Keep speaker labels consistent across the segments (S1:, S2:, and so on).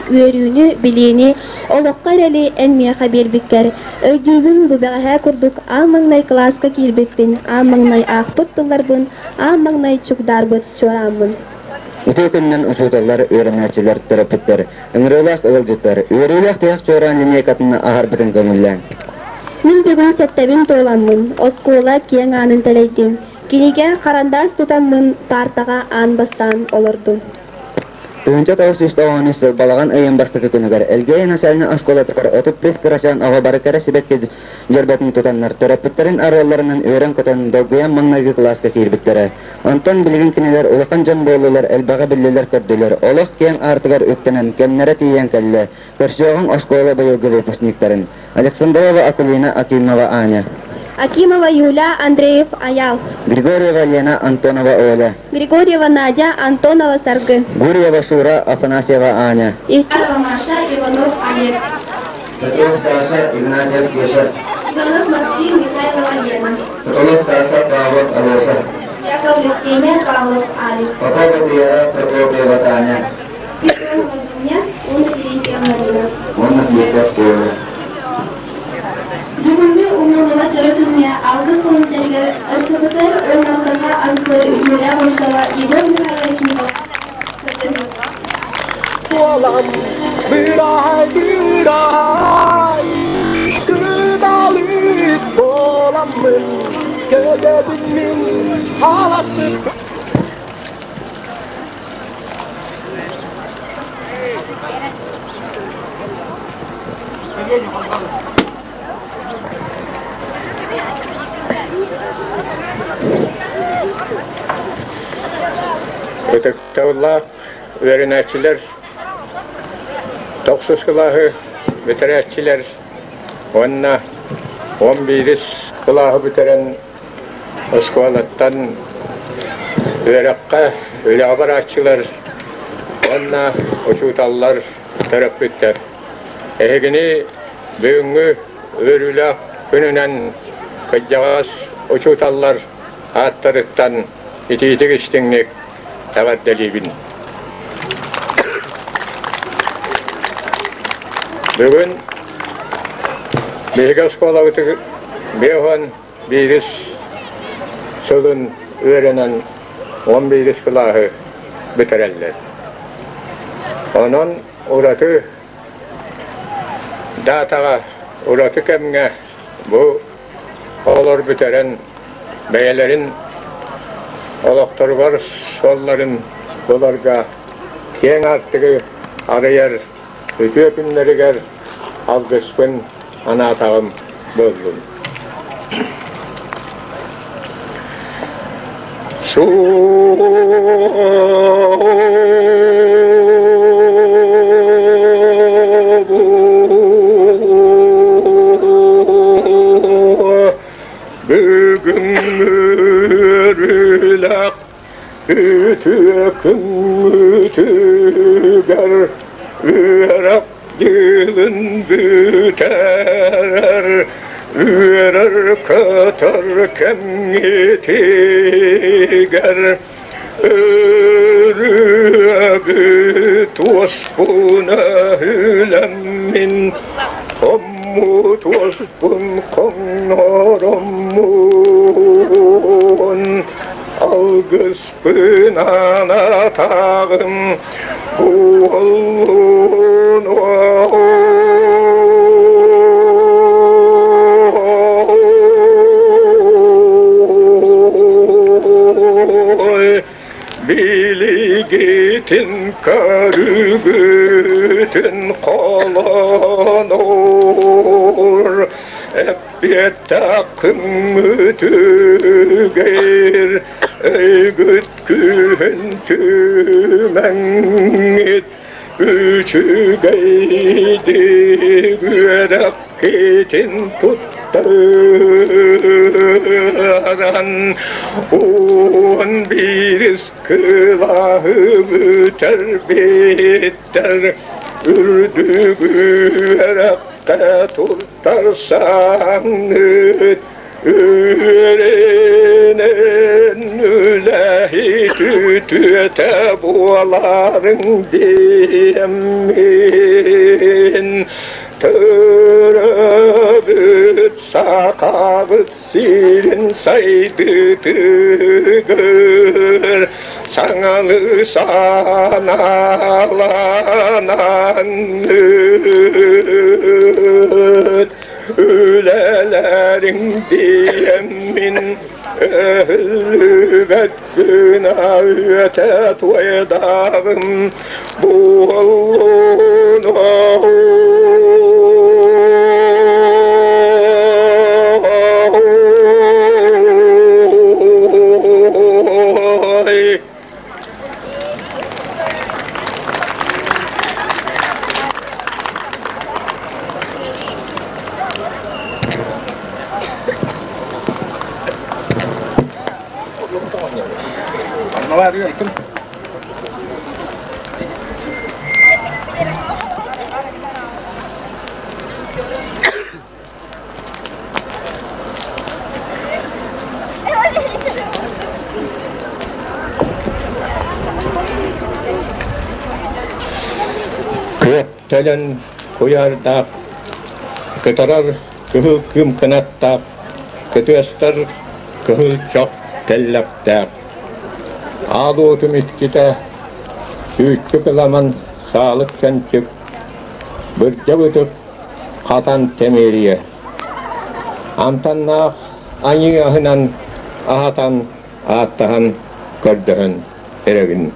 S1: Үөрүүнү, билиини, олоххо эрэли эн миэхэ биэрбиккэр, өйдүүбүн бу бэҕэһээ курдук аан маҥнай кылааска киирбиппин, аан маҥнай аахпыт тылларбын, аан маҥнай чугдаарбыт чуорааммын.
S2: Үтүө күнүнэн учууталлар, үөрэнээччилэр, төрөппүттэр, ыҥырыылаах ыалдьыттар, үөрүүлээх тиһэх чуораан линейкатын аһарбытын көҥүллээҥ.
S1: Мин бүгүн сэттэбин туоламмын, оскуола киэҥ аанын тэлэйдим, кинигэ, харандаас тутаммын паартаҕа аан бастаан олордум.
S2: 1993 сыл балаҕан ыйын бастакы күнүгэр Элгээйи начальнай оскуолатыгар 35 кырачаан оҕо бары кэрэ сибэкки дьөрбөтүн тутаннар, төрөппүттэрин арыалларынан үөрэн-көтөн, долгуйан маҥнайгы кылааска киирбиттэрэ. Онтон билигин кинилэр улахан дьон буоллулар, элбэҕи биллилэр-көрдүлэр, олох киэҥ аартыгар үктэнэн, кэмнэрэ тиийэн кэллэ. Көрсүөҕүҥ оскуола быйылгы выпускниктарын Александрова Акулина Акимова Аня,
S1: Акимова Юля, Андреев Аял,
S2: Григорьева Лена Антонова Оля,
S1: Григорьева Надя, Антонова Саргы,
S2: Гурьева Шура Афанасьева Аня,
S1: Евсеева Маша, Иванов Олег,
S2: Петров Саша, Игнатьев Кеша,
S1: Иванов Максим, Михайлова Лена,
S2: Соколов Саша, Павлов Алеша,
S1: Яковлев Сеня, Павлов Алик,
S2: Попова Вера, Прокопьева Таня,
S1: Петрова Дуня, Уна Терентьева Марина.
S2: Уонна Дмитрий Коля.
S1: Бүгүҥҥү умнуллубат дьоро күҥҥэ алгыс тылын тэригэр РСФСР уонна Саха АССР үтүөлээх учуутала Егор Михайлович Николаев
S3: Буолан быраай быраай кыдалык буоламмын көтөбүн мин аластык.
S4: Ытыктабыллаах үөрэнээччилэр, тохсус кылааһы бүтэрээччилэр уонна 11 кылааһы бүтэрэн оскуолаттан үөрэххэ, үлэҕэ барааччылар уонна учууталлар, төрөппүттэр. Эһигини бүгүҥҥү үөрүүлээх күнүнэн кырдьаҕас учууталлар ааттарыттан итиитик истиҥник эҕэрдэлиибин. Бүгүн биһиги оскуолабытыгар 51 сылын үөрэнэн 11 кылааһы бүтэрэллэр. Онон ураты даатаҕа, ураты кэмҥэ бу оҕолор бүтэрэн бэйэлэрин олохторугар суолларын буларга киэҥ аартыгы арыйар үтүө күннэригэр алгыспын анаатаҕым буоллун. Бүгүн үөрүүлээх үтүө күммүтүгэр үөрэх дьылын бүтэрэр үөрэр-көтөр кэмҥитигэр өрүөбүт уоспун өһүлэммин хоммут уоспун хоҥнороммун алгыспын анатаҕым буоллун. Билигиттэн Билиигитин көрүүгүтүн холонор эппиэттээх күҥҥүтүгэр өйгүт күүһүн түмэҥҥит Үчүгэйдик үөрэххитин туттаран 11-ис кылааһы бүтэрбиттэр үрдүк үөрэххэ туттарсаҥҥыт Үөрэнэн үлэһит үтүөтэ буоларыҥ диэммин төрөөбүт сахабыт сирин сайдыытыгар саҥалыы санаалананныт Үлэлэриҥ диэммин өһүллүбэт гына үөтэ туойдаҕым буоллун. Күөттэлэн куйаардаах, кытарар кыһыл кыым кынаттаах, кытыастар кыһыл чох тэллэхтээх. Аал уотум иччитэ, сүүччүк ыламан саалык чанчык, бырдьа бытык хатан тэмиэрийэ. Амтаннаах аньыы аһынан аһатан, ааттаһан, көрдөһөн эрэбин.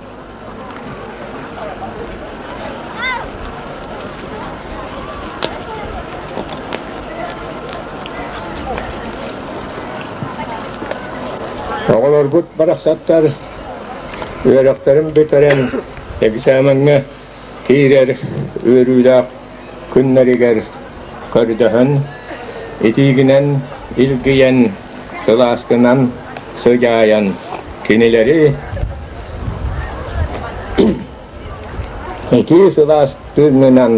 S4: Оҕолорбут барахсаттар үөрэхтэрин бүтэрэн экзамеҥҥа киирэр үөрүүлээх күннэригэр көрдөһөн, итиигинэн илгийэн, сылааскынан сыдьаайан кинилэри итии сылаас тыыҥҥынан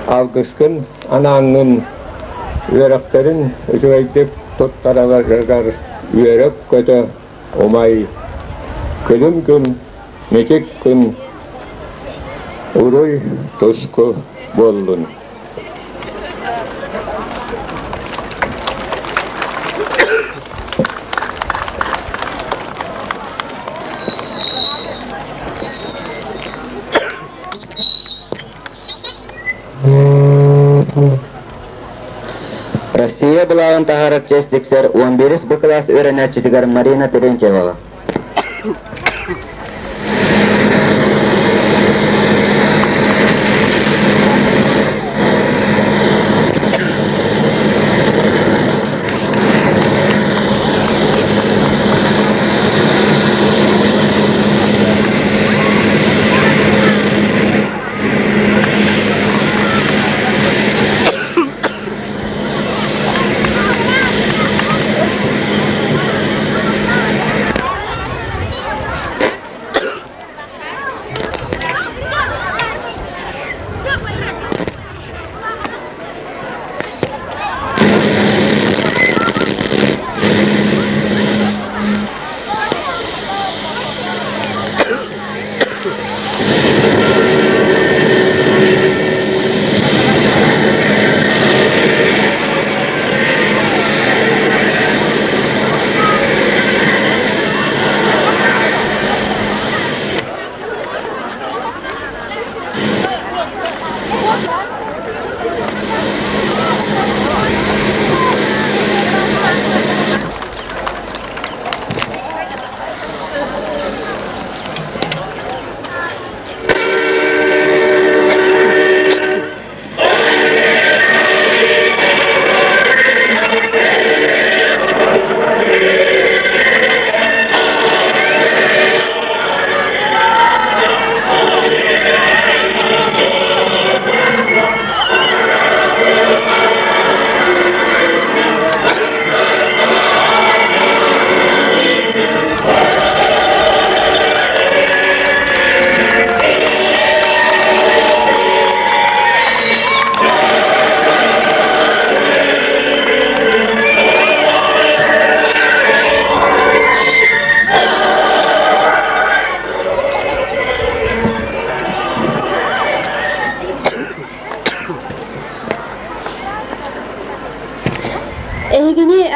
S4: алгыскын анааҥҥын үөрэхтэрин үчүгэйдик туттаралларыгар үөрэ-көтө умай, күлүм күн Мичик күн уруй туску буоллун.
S2: Россия былааҕын таһаарар чэс тиксэр 11 Б кылаас үөрэнээччитигэр Марина Терентьеваҕа.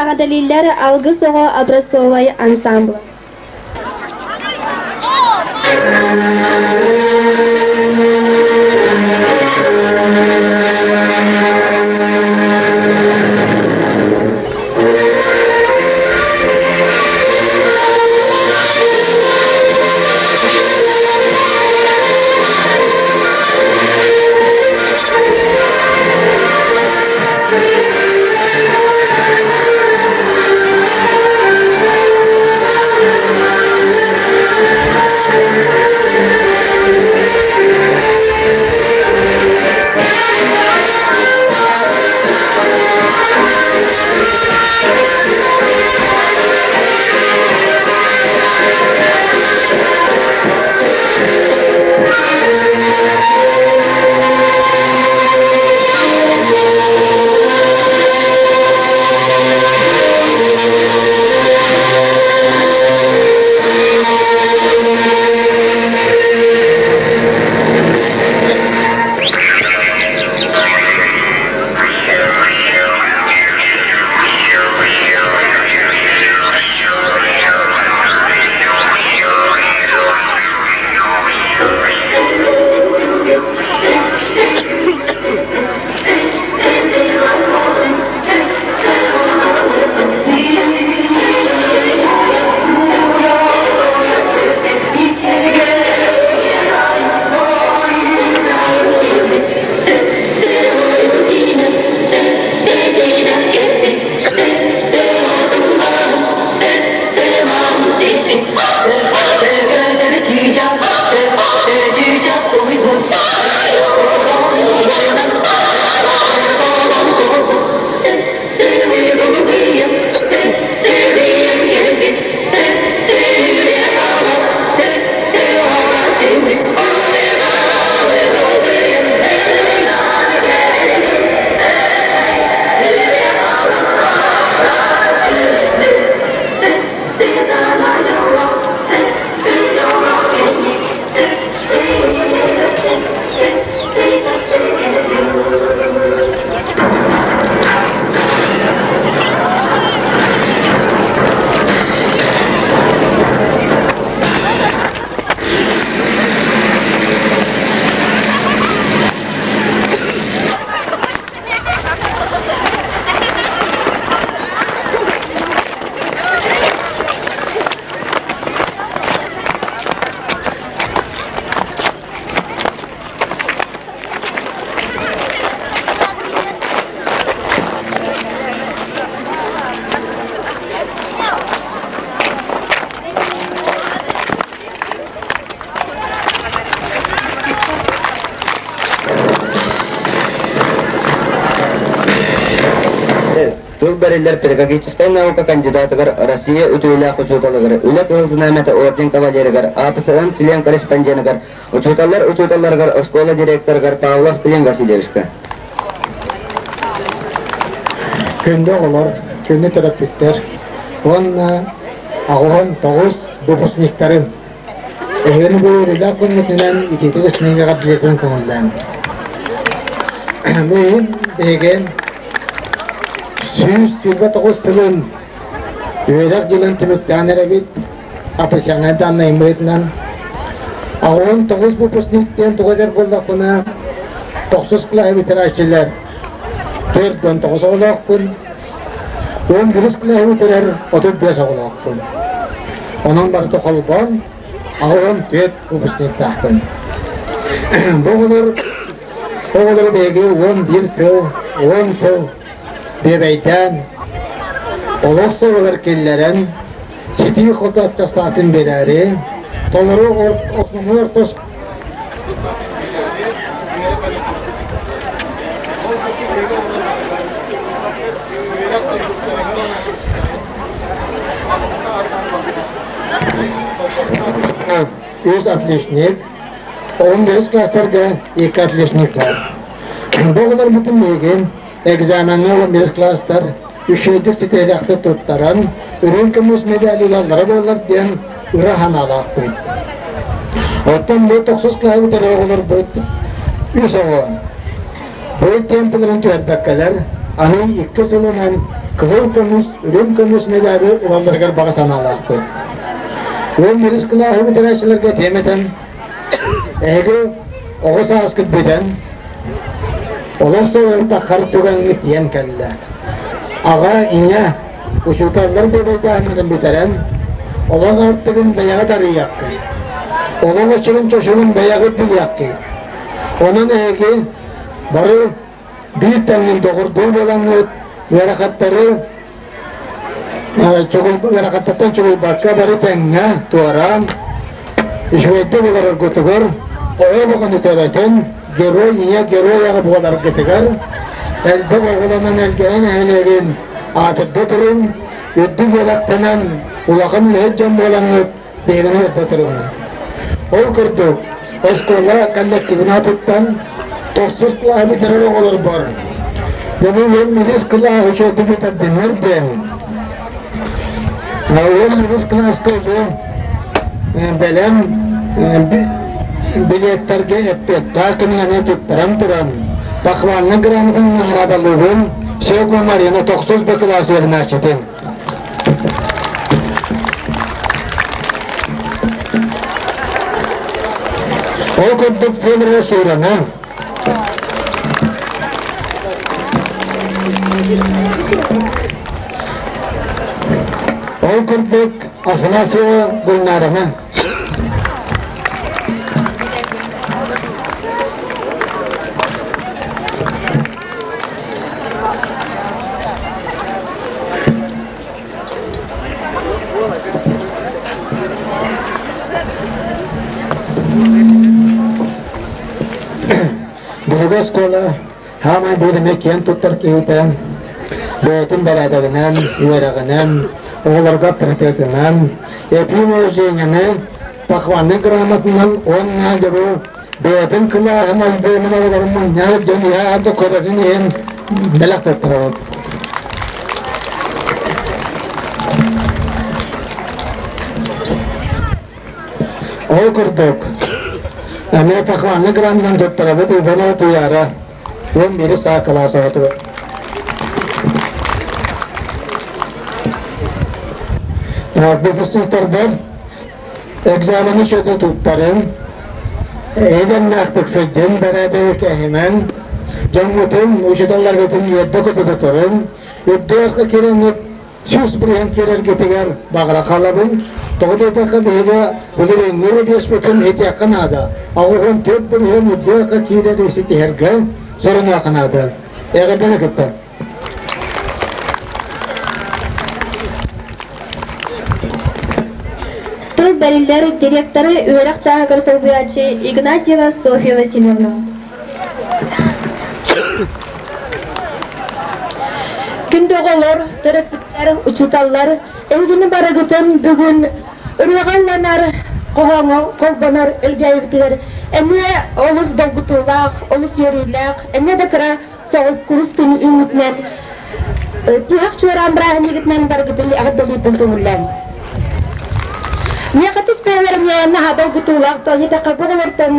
S1: эҕэрдэлииллэр Алгыс оҕо образцовай ансамбла.
S2: Тыл бэриллэр педагогическай наука кандидатыгар Россия үтүөлээх учууталыгар, Үлэ Кыһыл Знамята орден кавалерыгар, АПСН член-корреспонденыгар, учууталлар учууталларыгар, оскуола директорыгар Павлов Клим Васильевичка.
S5: Күндү оҕолор, күндү төрөппүттэр уонна аҕыһын тоҕус выпускниктарын эһигини бу үөрүүлээх күммүтүнэн итиитик ысмыыга диэкин көҥүллээн. Бу иһин биһиги 129 сылын үөрэх дьылын түмүктээн эрэбит АПС-ҥа даннайын быһыытынан 69 выпускник диэн тугу этэр буоллахпына тохсус кылааһы бүтэрээччилэр 49 оҕолоохпун 11 кылааһы бүтэрэр 35 оҕолоохпун онон барыта холбоон 84 выпускниктаахпын бу оҕолор оҕолору биһиги 11 сыл 10 сыл биэбэйдээн олох суолугар киллэрэн ситии-хоту аччастаатын биэрээри толору основной орто үс отличник, 11 класстарга екі отличник бар. Бу оҕолорбутун миигин экзамеҥҥа 11 класстар үчүгэйдик ситиһилэхтик туттаран, үрүҥ көмүс медаль ылаллара буоллар диэн ыра санаалаахпыт. Оттон бу тохсус кылааһы бүтэрэр оҕолорбут үс оҕо. Бу темпилэрин түһэрбэккэлэр, аны икки сылынан Кыһыл көмүс, үрүҥ көмүс медали ылалларыгар баҕа санаалаахпыт. Уон биирис кылааһы бүтэрээччилэргэ этиэм этэн, эһиги оҕо сааскыт бүтэн, олох суоларыта хар түгэҥҥит тиийэн кэллэ. Аҕа, ийэ, учууталлар бэбэйдээһиннэрин бүтэрэн, олох аартыгын бэйэҕит арыйыаххыт. Олох очурун-чочурун бэйэҕит билиэххит. Онон эһиги бары биир тэҥҥин доҕордуу буолаҥҥыт ыарахаттары ыарахаттартан чугуйбакка бары тэҥҥэ туораан үчүгэйдик олороргутугар оҕо оҕону төрөтөн герой ийэ герой аҕа буоларгытыгар элбэх оҕолонон элгэһин нэһилиэгин аатырда туруҥ үрдүк үөрэхтэнэн улахан үлэһит дьон буолаҥҥыт биһигини эрдэ туруҥ. Ол курдук, оскуола коллективын аатыттан тохсус кылааһы бүтэрэр оҕолорбор Бүгүн үһүс кылаас үчүгэйдик бүтэрдиннэр диэн уон үһүс кылааска уже бэлэм билиэттэргэ эппиэттээх кинигэни туттаран туран похвальнай грамотаны наҕараадалыыбын Секу Марина тохсус Б кылаас үөрэнээччитин. Ол курдук Федорова Шураны Ол курдук Афанасьева Гульнараны Биһиги оскуола хаамай биир эмэ киэн туттар киһитэ бэйэтин бэрээдэгинэн, үөрэҕинэн, оҕолорго авторитетынан, Ефимова Женяны похвальнай грамотанан уонна дьону бэйэтин кылааһын альбомун оҕолорун мунньар дьон иһэ да көрөрүн иһин бэлэх туттарабыт. Ол курдук, эмиэ похвальный грамотанан туттарабыт Иванова Туяра 11 саа кылаас оҕотугар. Выпускниктарбар Экзамены чөкө туттарыҥ, эйэлэмнээхтик сылдьыҥ, бэрээдэги кэһимэҥ, дьоҥҥутун, учууталларгытын үөрдэ-көтө туруҥ, үрдүк кирэҥҥит 100% киирэргитигэр баҕара хаалабын. Тоҕо диэтэххэ биһиги былырыыҥҥы рубежпытын итиэххэ наада. 84% үрдүк киирэри ситиһэргэ сорунуохха наада. Эҕэрдэни кытта.
S1: Тыл бэриллэр директоры үөрэх чааһыгар солбуйааччы Игнатьева Софья Васильевна. Күндү оҕолор, төрөппүттэр, учууталлар, эһигини барыгытын бүгүн ырыаҕа ылланар, хоһооҥҥо холбонор Элгээйибитигэр эмиэ олус долгутуулаах, олус үөрүүлээх, эмиэ да кыра соҕус курус күн үүммүтүнэн тиһэх чуораан бырааһынньыгытынан барыгытын эҕэрдэлиирбин көҥүллээҥ. Миэхэ тус бэйэлэрим наһаа долгутуулаах тоҕо бу оҕолортон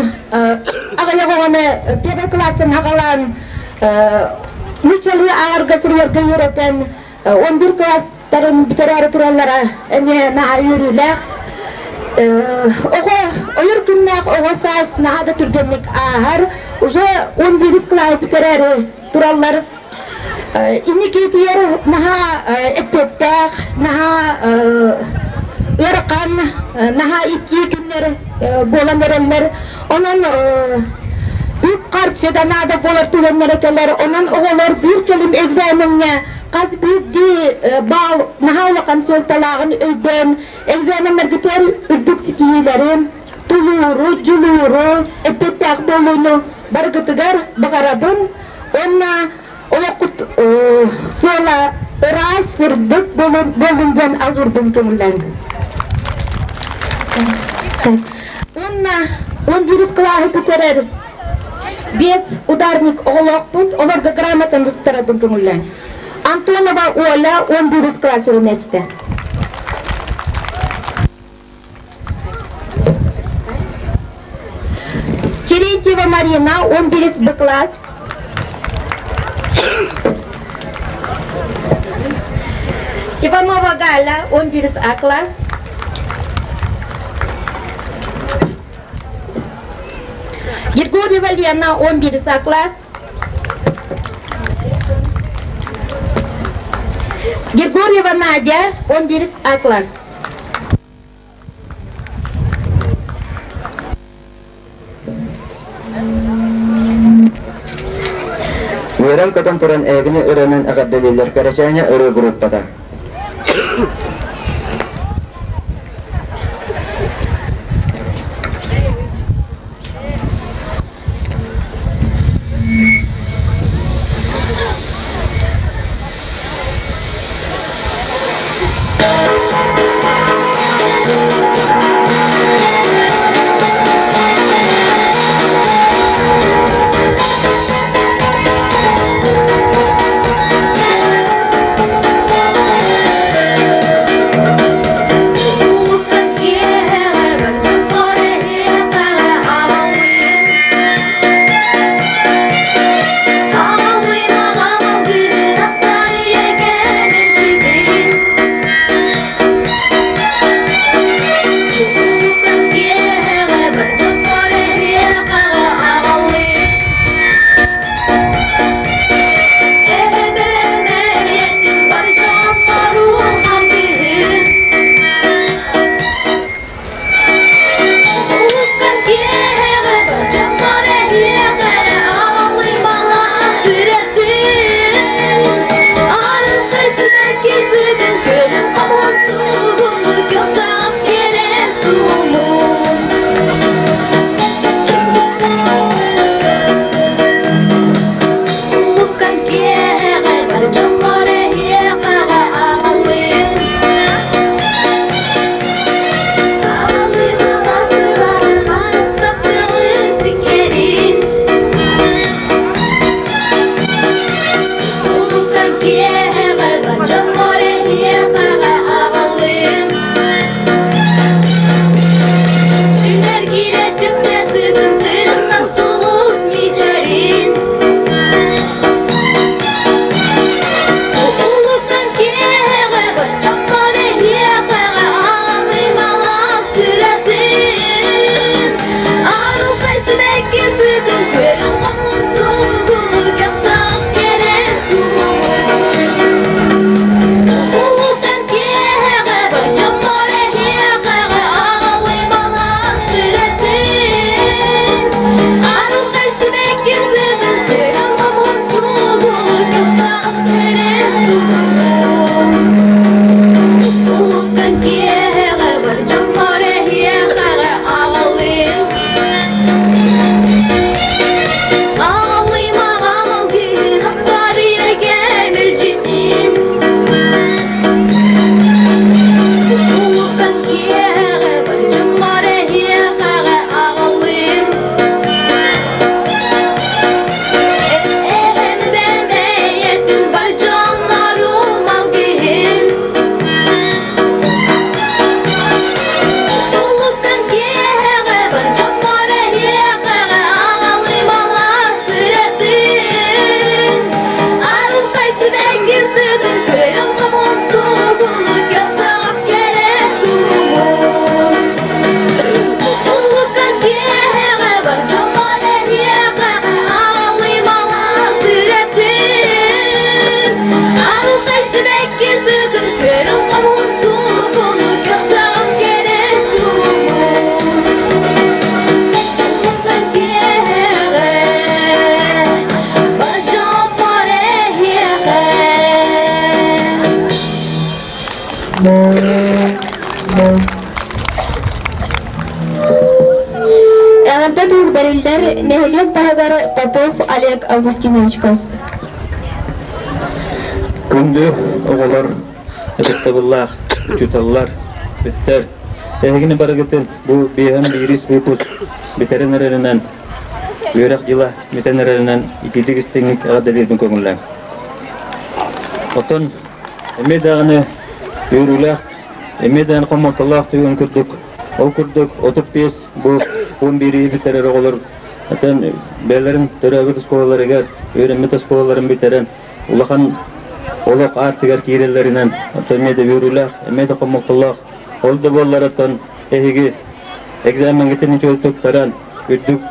S1: аҕыйах оҕону первый класстан аҕалаан нууччалыы ааҕарга суруйарга үөрэтэн 11 класстарын бүтэрээри тураллара эмиэ наһаа үөрүүлээх. Оҕо ойор күннээх оҕо саас наһаа да түргэнник ааһар. Уже 11 кылааһы бүтэрээри тураллар. Инникитигэр наһаа эппиэттээх, наһаа ыарахан, наһаа итии күннэр буолан эрэллэр. Онон үп-харчы да наада буолар түгэннэрэ кэлэр. Онон оҕолор биир кэлим экзамеҥҥа хас биирдии баал наһаа улахан суолталааҕын өйдөөн, экзаменнаргытыгар үрдүк ситиһиилэри, тулууру, дьулууру, эппиэттээх буолууну барыгытыгар баҕарабын уонна олоххут суола ыраас, сырдык буолун диэн алгыырбын көҥүллээҥ. Уонна 11 кылааһы бүтэрэр Биэс ударник оҕолоохпут, олорго грамотаны туттарарбын көҥүллээн. Антонова Оля 11 класс үөрэнээччитэ. Терентьева Марина 11 Б класс.
S6: Иванова Галя, 11 А класс. Григорьева Лена, 11 А класс. Григорьева Надя, 11 А класс.
S2: Үөрэн-көтөн туран эһигини ырыанан эҕэрдэлииллэр Кэрэчээнэ ырыа группата.
S1: Эҕэрдэ тыл бэриллэр нэһилиэк баһыгар Попов Олег Августиновичка.
S7: Күндү оҕолор, ытыктабыллаах учууталлар, бүттэр. Эһигини барыгытын бу биэһэн биирис выпуск бүтэрэн эрэринэн, үөрэх дьыла бүтэн эрэринэн итиитик истиҥник эҕэрдэлиирбин көҥүллээҥ. Оттон эмиэ даҕаны үөрүүлээх, эмиэ даҕаны хомолтолоох түгэн курдук, ол курдук 35 бу 11 бүтэрэр оҕолор атын бэйэлэрин төрөөбүт оскуолаларыгар, үөрэммит оскуолаларын бүтэрэн улахан олох аартыгар киирэллэринэн оттон эмиэ да үөрүүлээх, эмиэ да хомолтолоох. Ол да буоллар оттон эһиги экзамеҥҥытын үчүгэй туттаран, үрдүк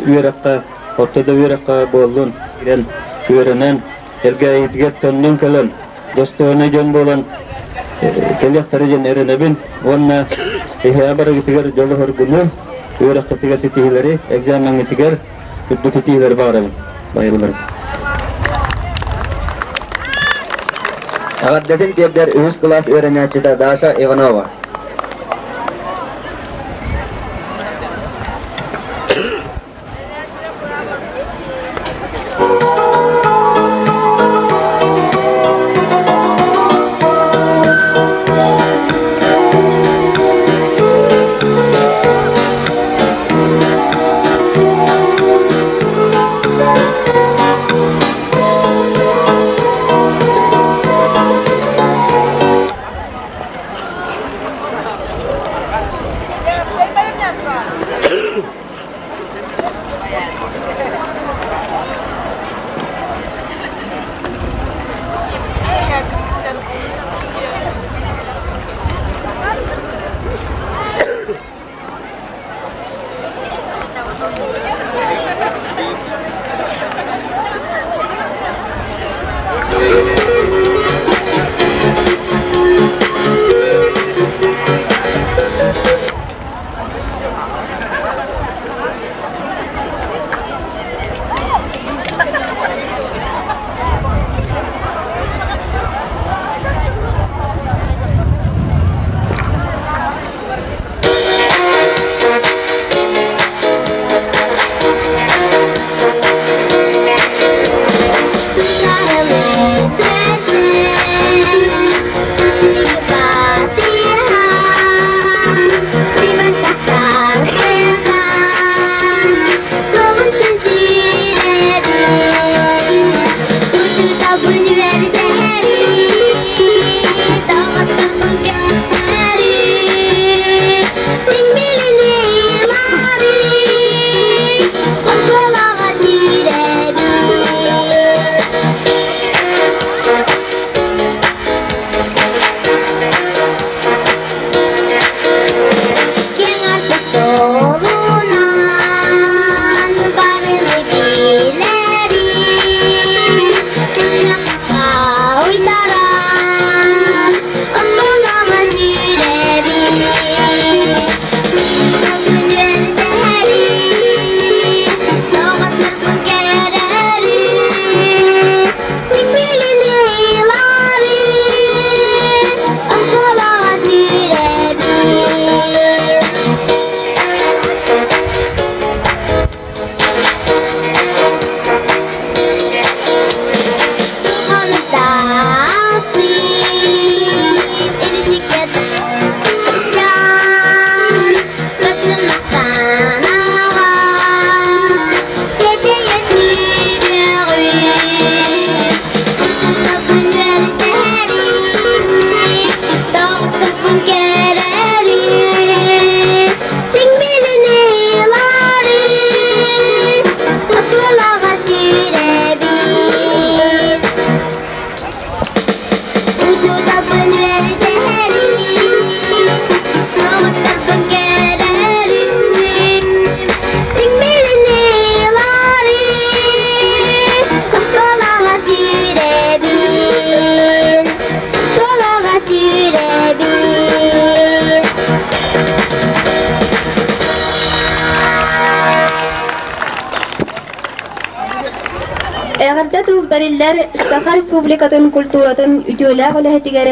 S7: үөрэххэ, орто да үөрэххэ буоллун, киирэн үөрэнэн, Элгээйитигэр төннөн кэлэн, достойнай дьон буолан кэлиэхтэрэ диэн эрэнэбин уонна эһээ барыгытыгар дьолу-соргуну, үөрэххитигэр ситиһиилэри, экзамеҥҥытыгар үрдүк ситиһиилэри баҕарабын. Байылларым.
S2: Эҕэрдэтин тиэрдэр үһүс кылаас үөрэнээччитэ Даша Иванова.
S1: Эҕэрдэ тыл бэриллэр Саха Республикатын культуратын үтүөлээх үлэһитигэр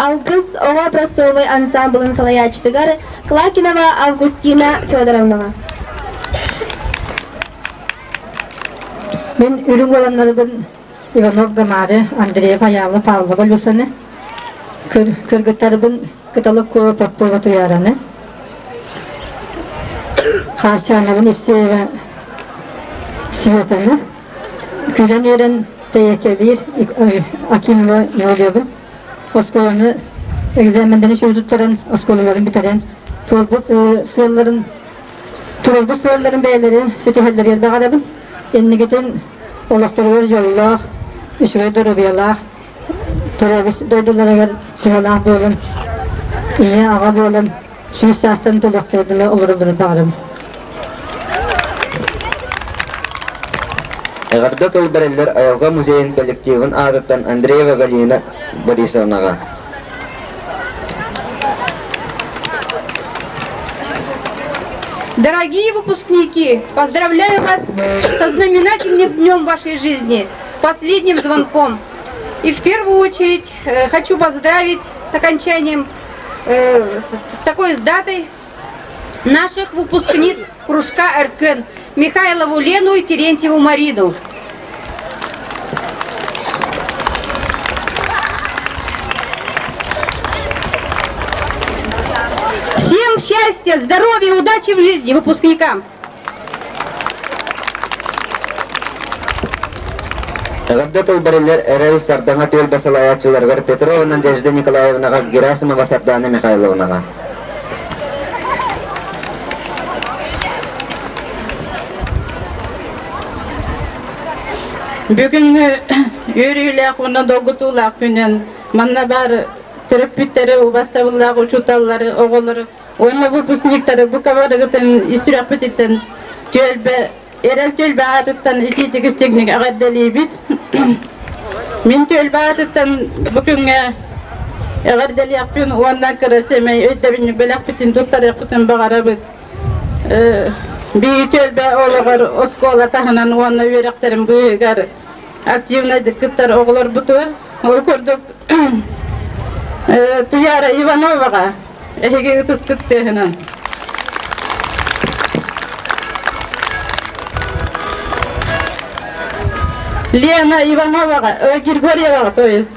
S1: Алгыс оҕо образцовай ансаамбылын салайааччытыгар Клакинова Августина Федоровнаҕа.
S8: Мин үрүҥ уоланнарбын Иванов Гамары, Андреев Айаалы, Павлова Люсаны, кыргыттарбын Кыталык Куо Попова Туйаараны, Хаарчаанабын Евсеева Светаны, күлэн-үөрэн тэйэкэлиир Акимова Юлиябын оскуоланы экзаменнарын сүрү туттаран, оскуолаларын бүтэрэн, туолбут сыалларын туруорбут сыалларын бэйэлэрин ситиһэллэригэр баҕарабын. Инникитин олохторугар дьоллоох, үчүгэй доруобуйалаах, Төрөөбүт дойдуларыгар туһалаах буолан, ийэ, аҕа буолан сүүс саастан тулахтарыгар олороллорун баҕарабын.
S2: Эҕэрдэ тыл бэриллэр Айылҕа музейын коллективын аатыттан Андреева Галина Борисовнаҕа.
S6: Дорогие выпускники, поздравляю вас со знаменательным днем вашей жизни, последним звонком. И в первую очередь хочу поздравить с окончанием, с такой датой наших выпускниц кружка РКН Михайлову Лену и Терентьеву Марину. Всем счастья, здоровья, удачи в жизни выпускникам!
S2: Эҕэрдэ тыл бэриллэр эрэл Сардаҥа түөлбэ салайааччыларыгар Петрова Надежда Николаевнаҕа, Герасимова Сардаана Михайловнаҕа.
S9: Бүгүҥҥү үөрүүлээх уонна долгутуулаах күнүн манна баар төрөппүттэри, убастабыллаах учууталлары, оҕолору уонна выпускниктары бука барыгытын ис сүрэхпититтэн түөлбэ эрэл түөлбэ аатыттан итиитик истиҥник эҕэрдэлиибит. Мин түөлбэ аатыттан бу күҥҥэ эҕэрдэлиэхпин уонна кыра сэмэй өйдөбүнньүк бэлэхпитин туттарыахпытын баҕарабыт. Биир түөлбэ олоҕор оскуола таһынан уонна үөрэхтэрин быыһыгар активнайдык кыттар оҕолорбутугар ол курдук Туяра Ивановаҕа эһиги ытыскыт тыаһынан. Лена Ивановаҕа, Григорьеваҕа, то есть.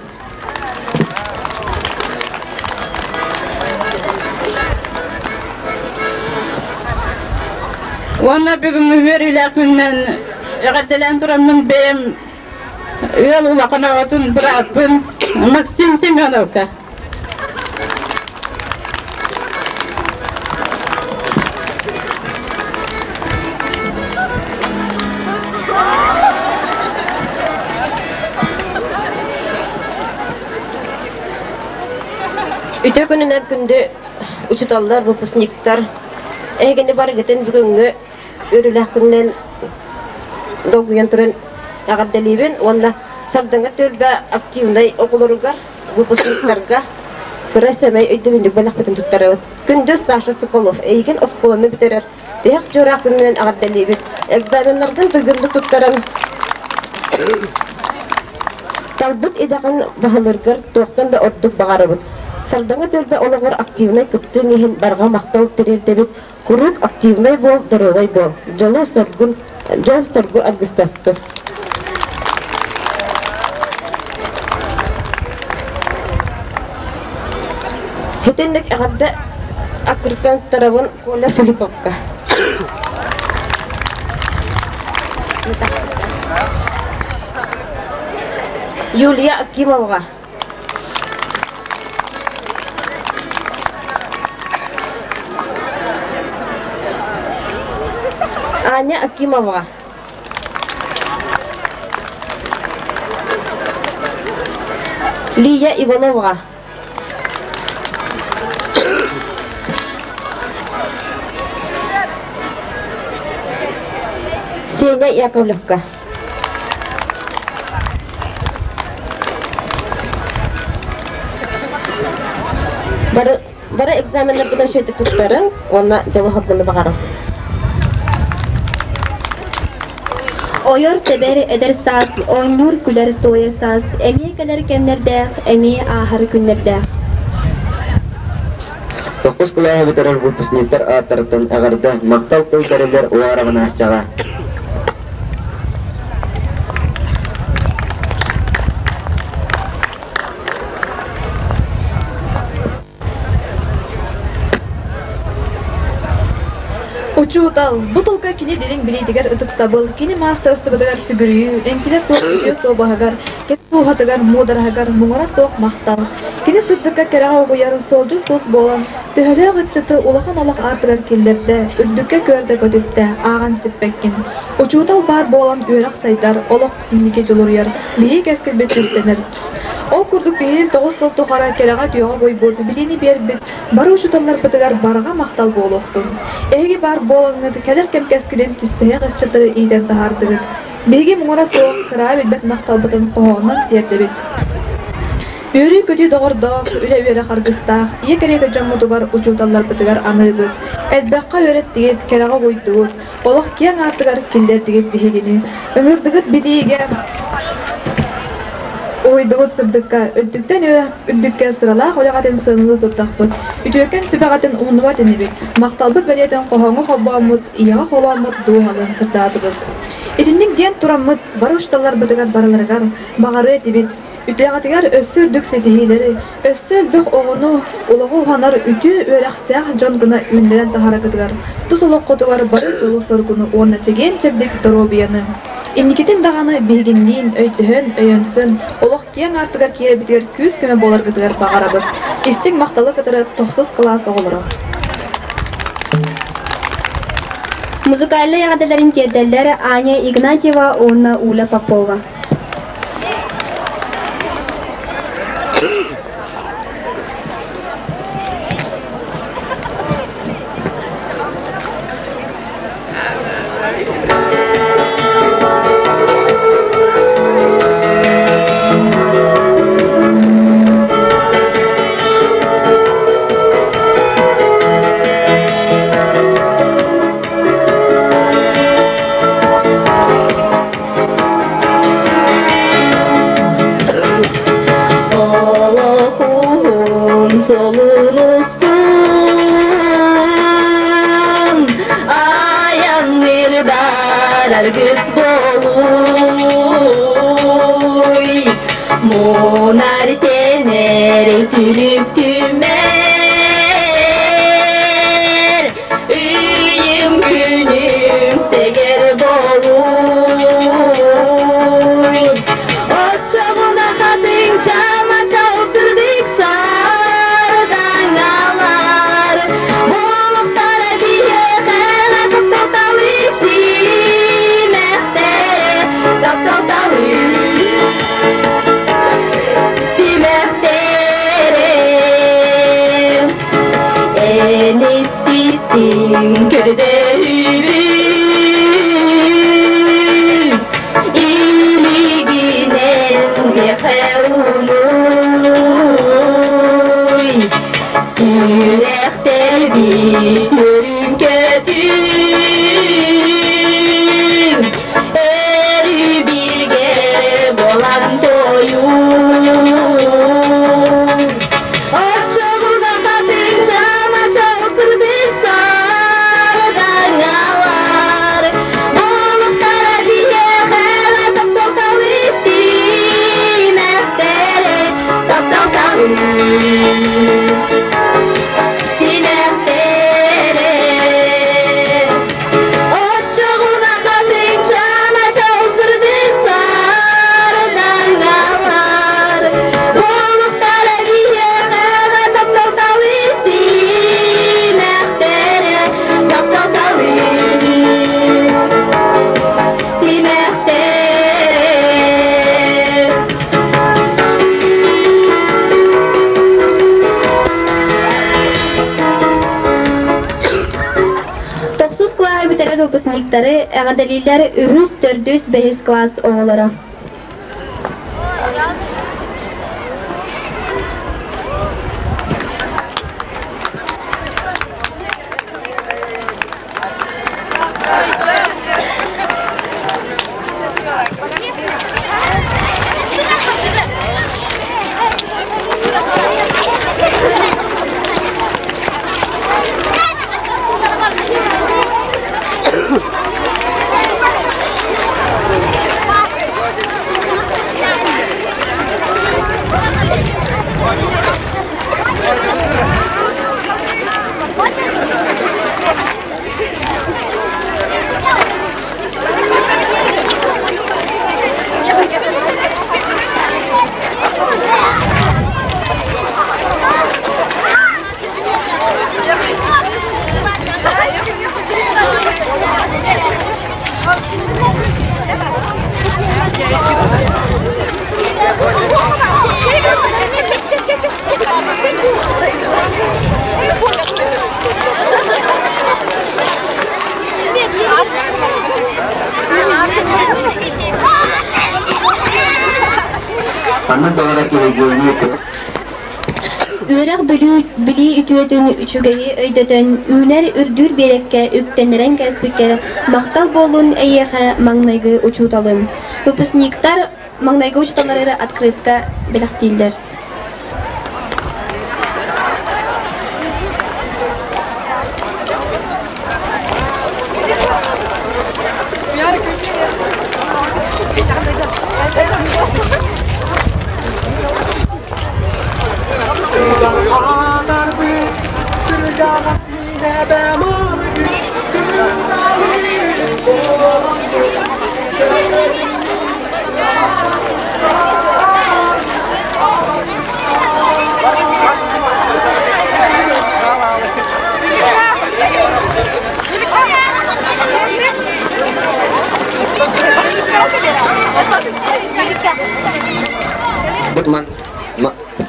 S9: Уонна бүгүҥҥү үөрүүлээх күнүнэн эҕэрдэлээн тураммын бэйэм ыал улахан оҕотун бырааппын Максим Семеновка.
S10: Үтүө күнүнэн күндү учууталлар, выпускниктар, эһигини барыгытын бүгүҥҥү үөрүүлээх күнүнэн долгуйан туран эҕэрдэлиибин уонна Сардаҥа түөлбэ активнай оҕолоругар выпускниктарга кыра сэмэй өйдөбүнньүк бэлэхпитин туттарабыт. Күндү Саша Соколов, эйигин оскуоланы бүтэрэр тиһэх дьуораах күнүнэн эҕэрдэлиибит. Экзаменнаргын туйгуннук туттаран талбыт идэҕин баһылыыргар туохтан да ордук баҕарабыт. Сардаҥа түөлбэ олоҕор активнай кыттыыҥ иһин барҕа махтал тириэрдэбит. Куруук активнай буол, доруобай буол. Дьолу-соргун, дьол-соргу аргыстастын. Итинник эҕэрдэ аккырыттан тарабын Коля Филипповка. Юлия Акимоваҕа. Аня Акимова. Лия Иванова. Сеня Яковлевка. Бары, бары экзаменнарбытын шөйтүк туттарың уонна дьолу-соргуну баҕарым.
S1: Ойор тэбэр эдэр саас, оонньуур күлэр туойар саас, эмиэ кэлэр кэмнэрдээх, эмиэ ааһар күннэрдээх.
S2: Тохпус кылааһы бүтэрэр выпускниктар ааттарыттан эҕэрдэ, махтал тыл бэриллэр Уаровнаасчаҕа.
S11: Учуутал, бу тылга кини дириҥ билиитигэр ытыктабыл, кини маастарыстыбатыгар сүгүрүйүү, эҥкилэ суох үтүө суобаһыгар, кэс дууһатыгар, муудараһыгар муҥура суох махтал. Кини сырдыкка кэрэҕэ угуйар суолдьут тус буолан, төһөлөөх ыччаты улахан олох аартыгар киллэрдэ, үрдүккэ көөрдө көтүттэ, ааҕан сиппэккин. Учуутал баар буолан үөрэх сайдар, олох инники дьулуруйар, биһиги кэскилбит түстэнэр. Ол курдук курдук биһиги тоҕус сыл тухары кэрэҕэ-үтүөҕэ угуйбут, билиини биэрбит бары учууталларбытыгар барҕа махтал буолуохтун. Эһиги баар буолаҥҥыт кэлэр кэм кэскилин түстэһиэх ыччаттары иитэн таһаардыгыт. Биһиги муҥура суох, кыраа билбэт махталбытын хоһоонунан тиэрдэбит. Үөрүү-көтүү доҕордоох, үлэ-үөрэх аргыстаах, ийэ кэриэтэ дьоммутугар, учууталларбытыгар аныыбыт. Элбэххэ үөрэттигит, кэрэҕэ угуйдугут, олох киэҥ аартыгар киллэрдигит биһигини. Ыҥырдыгыт билиигэ, уһуйдугут сырдыкка, үрдүктэн үрдүккэ сыралаах үлэҕитин сыаналыы турдахпыт. Үтүөкэн сүбэҕитин умнубат инибит, махталбыт бэлиэтин хоһооҥҥо холбооммут, ийэҕэ холооммут дууһалыын сырдаатыбыт. Итинник диэн тураммыт, бары учууталларбытыгар барыларыгар баҕарыа этибит, Үтүөҕүтүгэр өссө үрдүк ситиһиилэри, өссө элбэх оҕону олоҕу уһанар үтүө үөрэхтээх дьон гына үүннэрэн таһаараргытыгар, тус олоххутугар бары дьолу-соргуну уонна чэгиэн-чэбдик доруобуйаны! Инникитин даҕаны биһигинниин өйдөһөн, өйөнсөн, олох киэҥ аартыгар киирэрбитигэр күүс-көмө буоларгытыгар баҕарабыт. Истиҥ махталы кытары тохсус кылаас оҕолоро.
S1: Музыкальнай эҕэрдэлэрин тиэрдэллэр Аня Игнатьева уонна Уля Попова.
S12: Олохун солун устун Аяннырдар аргыс болуй Мунар тенер түлүк түмэр Үйüm күнүм сэгэр болуй Оччоҕуна хатыҥ чама чалсырдык сардаҥалар Болуктара биһиэхэ тапталталыы симэхтэрэ тапталталыы симэхтэрэ Эн истиистиҥ көрдөһүүбүн Илигинэн миэхэ улуй Сүрэхтэрбит үөрүн көтүҥ Өрүү бииргэ буолан туойуҥ Оччоҕуна хатыҥ чама чалсырдык сардаҥалар Болуктара биһиэхэ тапталталыы симэхтэрэ тапталталыы симэхтэрэ Оччоҕуна хатыҥ чама чалсырдык сардаҥалар Болуктара биһиэхэ тапталталыы симэхтэрэ тапталталыы симэхтэрэ
S1: Тохсус кылааһы бүтэрэр выпускниктары эҕэрдэлииллэр үһүс, төрдүс, бэһис кылаас оҕолоро.
S2: Ханнык баҕарар киһи
S1: Үөрэх билии үтүөтүн үчүгэйи өйдөтөн, үүнэр үрдүүр биэрэккэ үктэннэрэн кээспиккэр махтал буоллун эйиэхэ маҥнайгы учууталым. Выпускниктар маҥнайгы учууталлары открытка бэлэхтииллэр.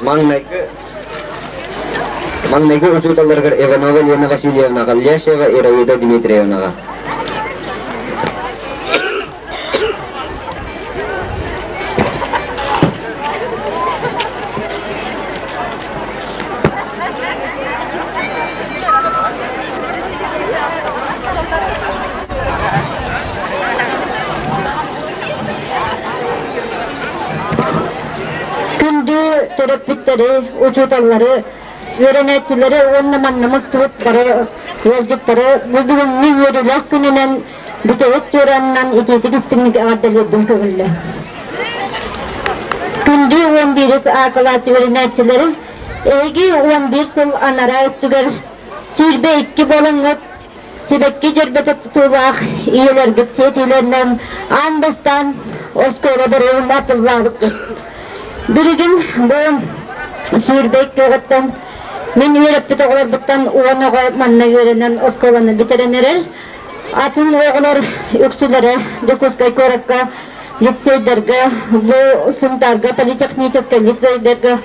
S2: Маҥнайгы Маҥнайгы учууталларыгар Иванова Лена Васильевнаҕа, Ляшева Ираида Дмитриевнаҕа.
S8: Күндү төрөппүттэри, учууталлары, үөрэнээччилэри уонна манна мустубут бары ыалдьыттары бу бүгүҥҥү үөрүүлээх күнүнэн бүтэһик туораанынан итиитик истиҥник эҕэрдэлиирбин көҥүллэ. Күндү 11 А кылаас үөрэнээччилэри, эһиги 11 сыл анараа өттүгэр 22 буолаҥҥыт сибэкки дьөрбөтө тутуулаах ийэлэргит сиэтиилэринэн аан бастаан оскуола боруогун атыллаабыккыт. Билигин бу 22 оҕоттон мин үөрэппит оҕолорбуттан 10 оҕо манна үөрэнэн оскуоланы бүтэрэн эрэр. Атын оҕолор үксүлэрэ Дьокуускай куоракка лицейдэргэ, бу Сунтаарга политехническай лицейдэргэ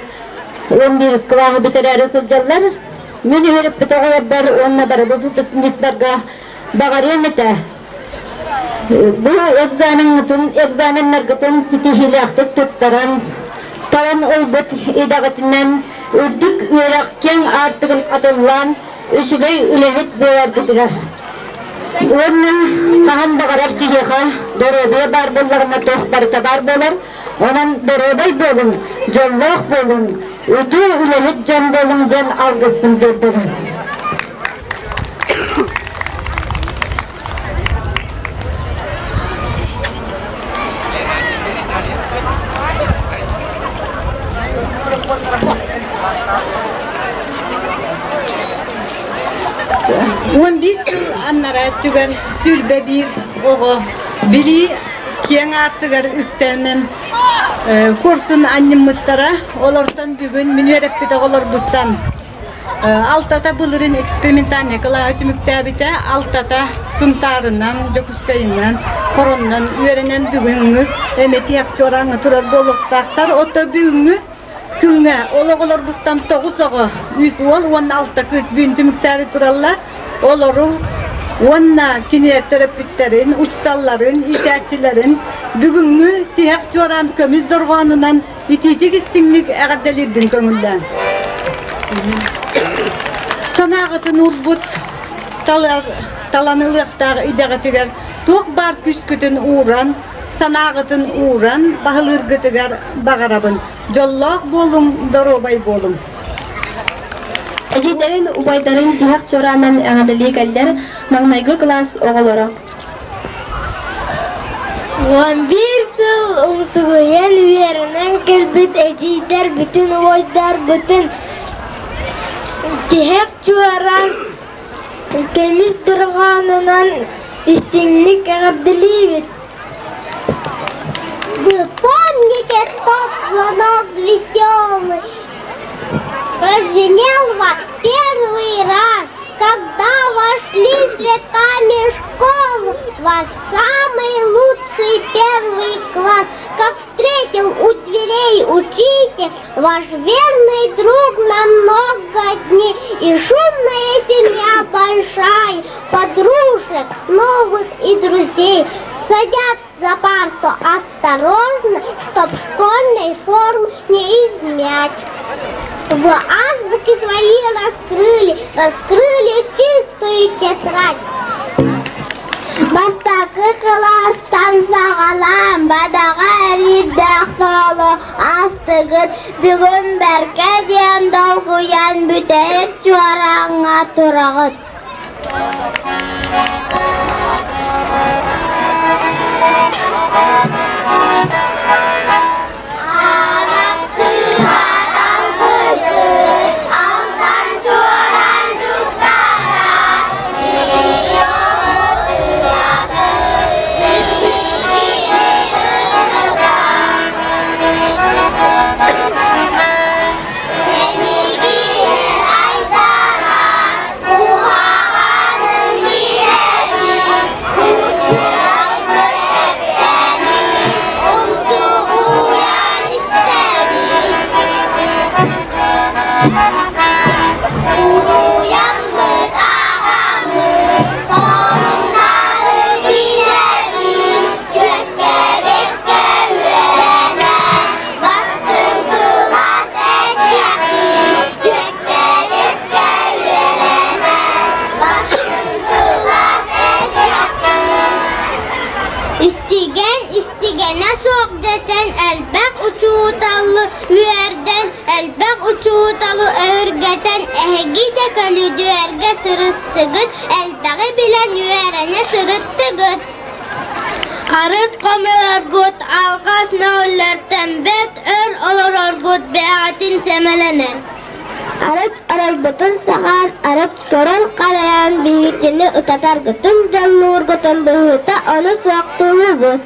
S8: 11 кылааһы бүтэрээри сылдьаллар. Мин үөрөппүт оҕолорбор уонна бары выпускниктарга баҕарыам этэ. Бу экзаменҥытын, экзаменнаргытын ситиһиилээхтик туттаран, талан ылбыт идэҕитинэн үрдүк үөрэх киэҥ аартыгын атыллаан, үчүгэй үлэһит буоларгытыгар. Уонна хаһан баҕарар киһиэхэ доруобуйа баар буоллаҕына туох барыта баар буолар. Онон доруобай буолуҥ, дьоллоох буолуҥ, үтүө үлэһит дьон буолуҥ диэн алгыспын көрдөбүн.
S13: 11 сыл аннараа өттүгэр 21 оҕо билии киэҥ аартыгар үктэнэн курсун анньыммыттара. Олортон бүгүн мин үөрэппит оҕолорбуттан алтата былырын экспериментальнай кылааһы түмүктээбитэ, алтата Сунтаарынан, Дьокуускайынан, Хоронунан үөрэнэн бүгүҥҥү эмэтиэх чуораҥҥа турар буолуохтаахтар. Ото бүгүҥҥү күҥҥэ ол оҕолорбуттан тоҕус оҕо, үс уол уонна алта кыыс бүгүн түмүктээри тураллар. Олору уонна кини төрөппүттэрин, учууталларын, иитээччилэрин бүгүҥҥү тиһэх чуораан көмүс дорҕоонунан итиитик истиҥник эҕэрдэлиирбин көҥүллээн. Санааҕытын уурбут талан ылыахтаах идэҕитигэр туох баар күүскүтүн ууран, санааҕытын ууран баһылыыргытыгар баҕарабын. Дьоллоох буолуҥ, доруобай буолуҥ.
S1: Эдьиийдэрин, убайдарын тиһэх чуораанан эҕэрдэлии кэллэр маҥнайгы кылаас оҕолоро.
S14: 11 сыл умсугуйан үөрэнэн кэлбит эдьиийдэр бүтүн убайдарбытын тиһэх чуораан көмүс дорҕоонунан истиҥник эҕэрдэлиибит. Вы помните тот звонок веселый? Прозвенел вам первый раз, когда вошли цветами в школу, вас самый лучший первый класс, как встретил у дверей учитель, ваш верный друг на много дней, и шумная семья большая, подружек новых и друзей. Садят за парту осторожно, чтоб школьной формы понять. В азбуке свои раскрыли, раскрыли чистую тетрадь. Бастакы кылаастан саҕалаан бадаҕа эриирдээх суолу аастыгыт, бүгүн бэркэ диэн долгуйан бүтэһик чуораҥҥа тураҕыт. Истигэн истигэнэ суох дэтэн элбэх учууталы үөрдэн, элбэх учууталы өһүргэтэн эһиги да көлүдүөргэ сырыстыгыт, элбэҕи билэн үөрэнэ сырыттыгыт. Арыт хомуйаргыт алҕас мөҕүллэртэн бэрт өр олороргут бэйэҕитин сэмэлэнэн. Арыт оройбутун саҕан, арыт көрөн-харайан биһигини ытатаргытын, дьоллуургутун быһыыта ону суохтуубут.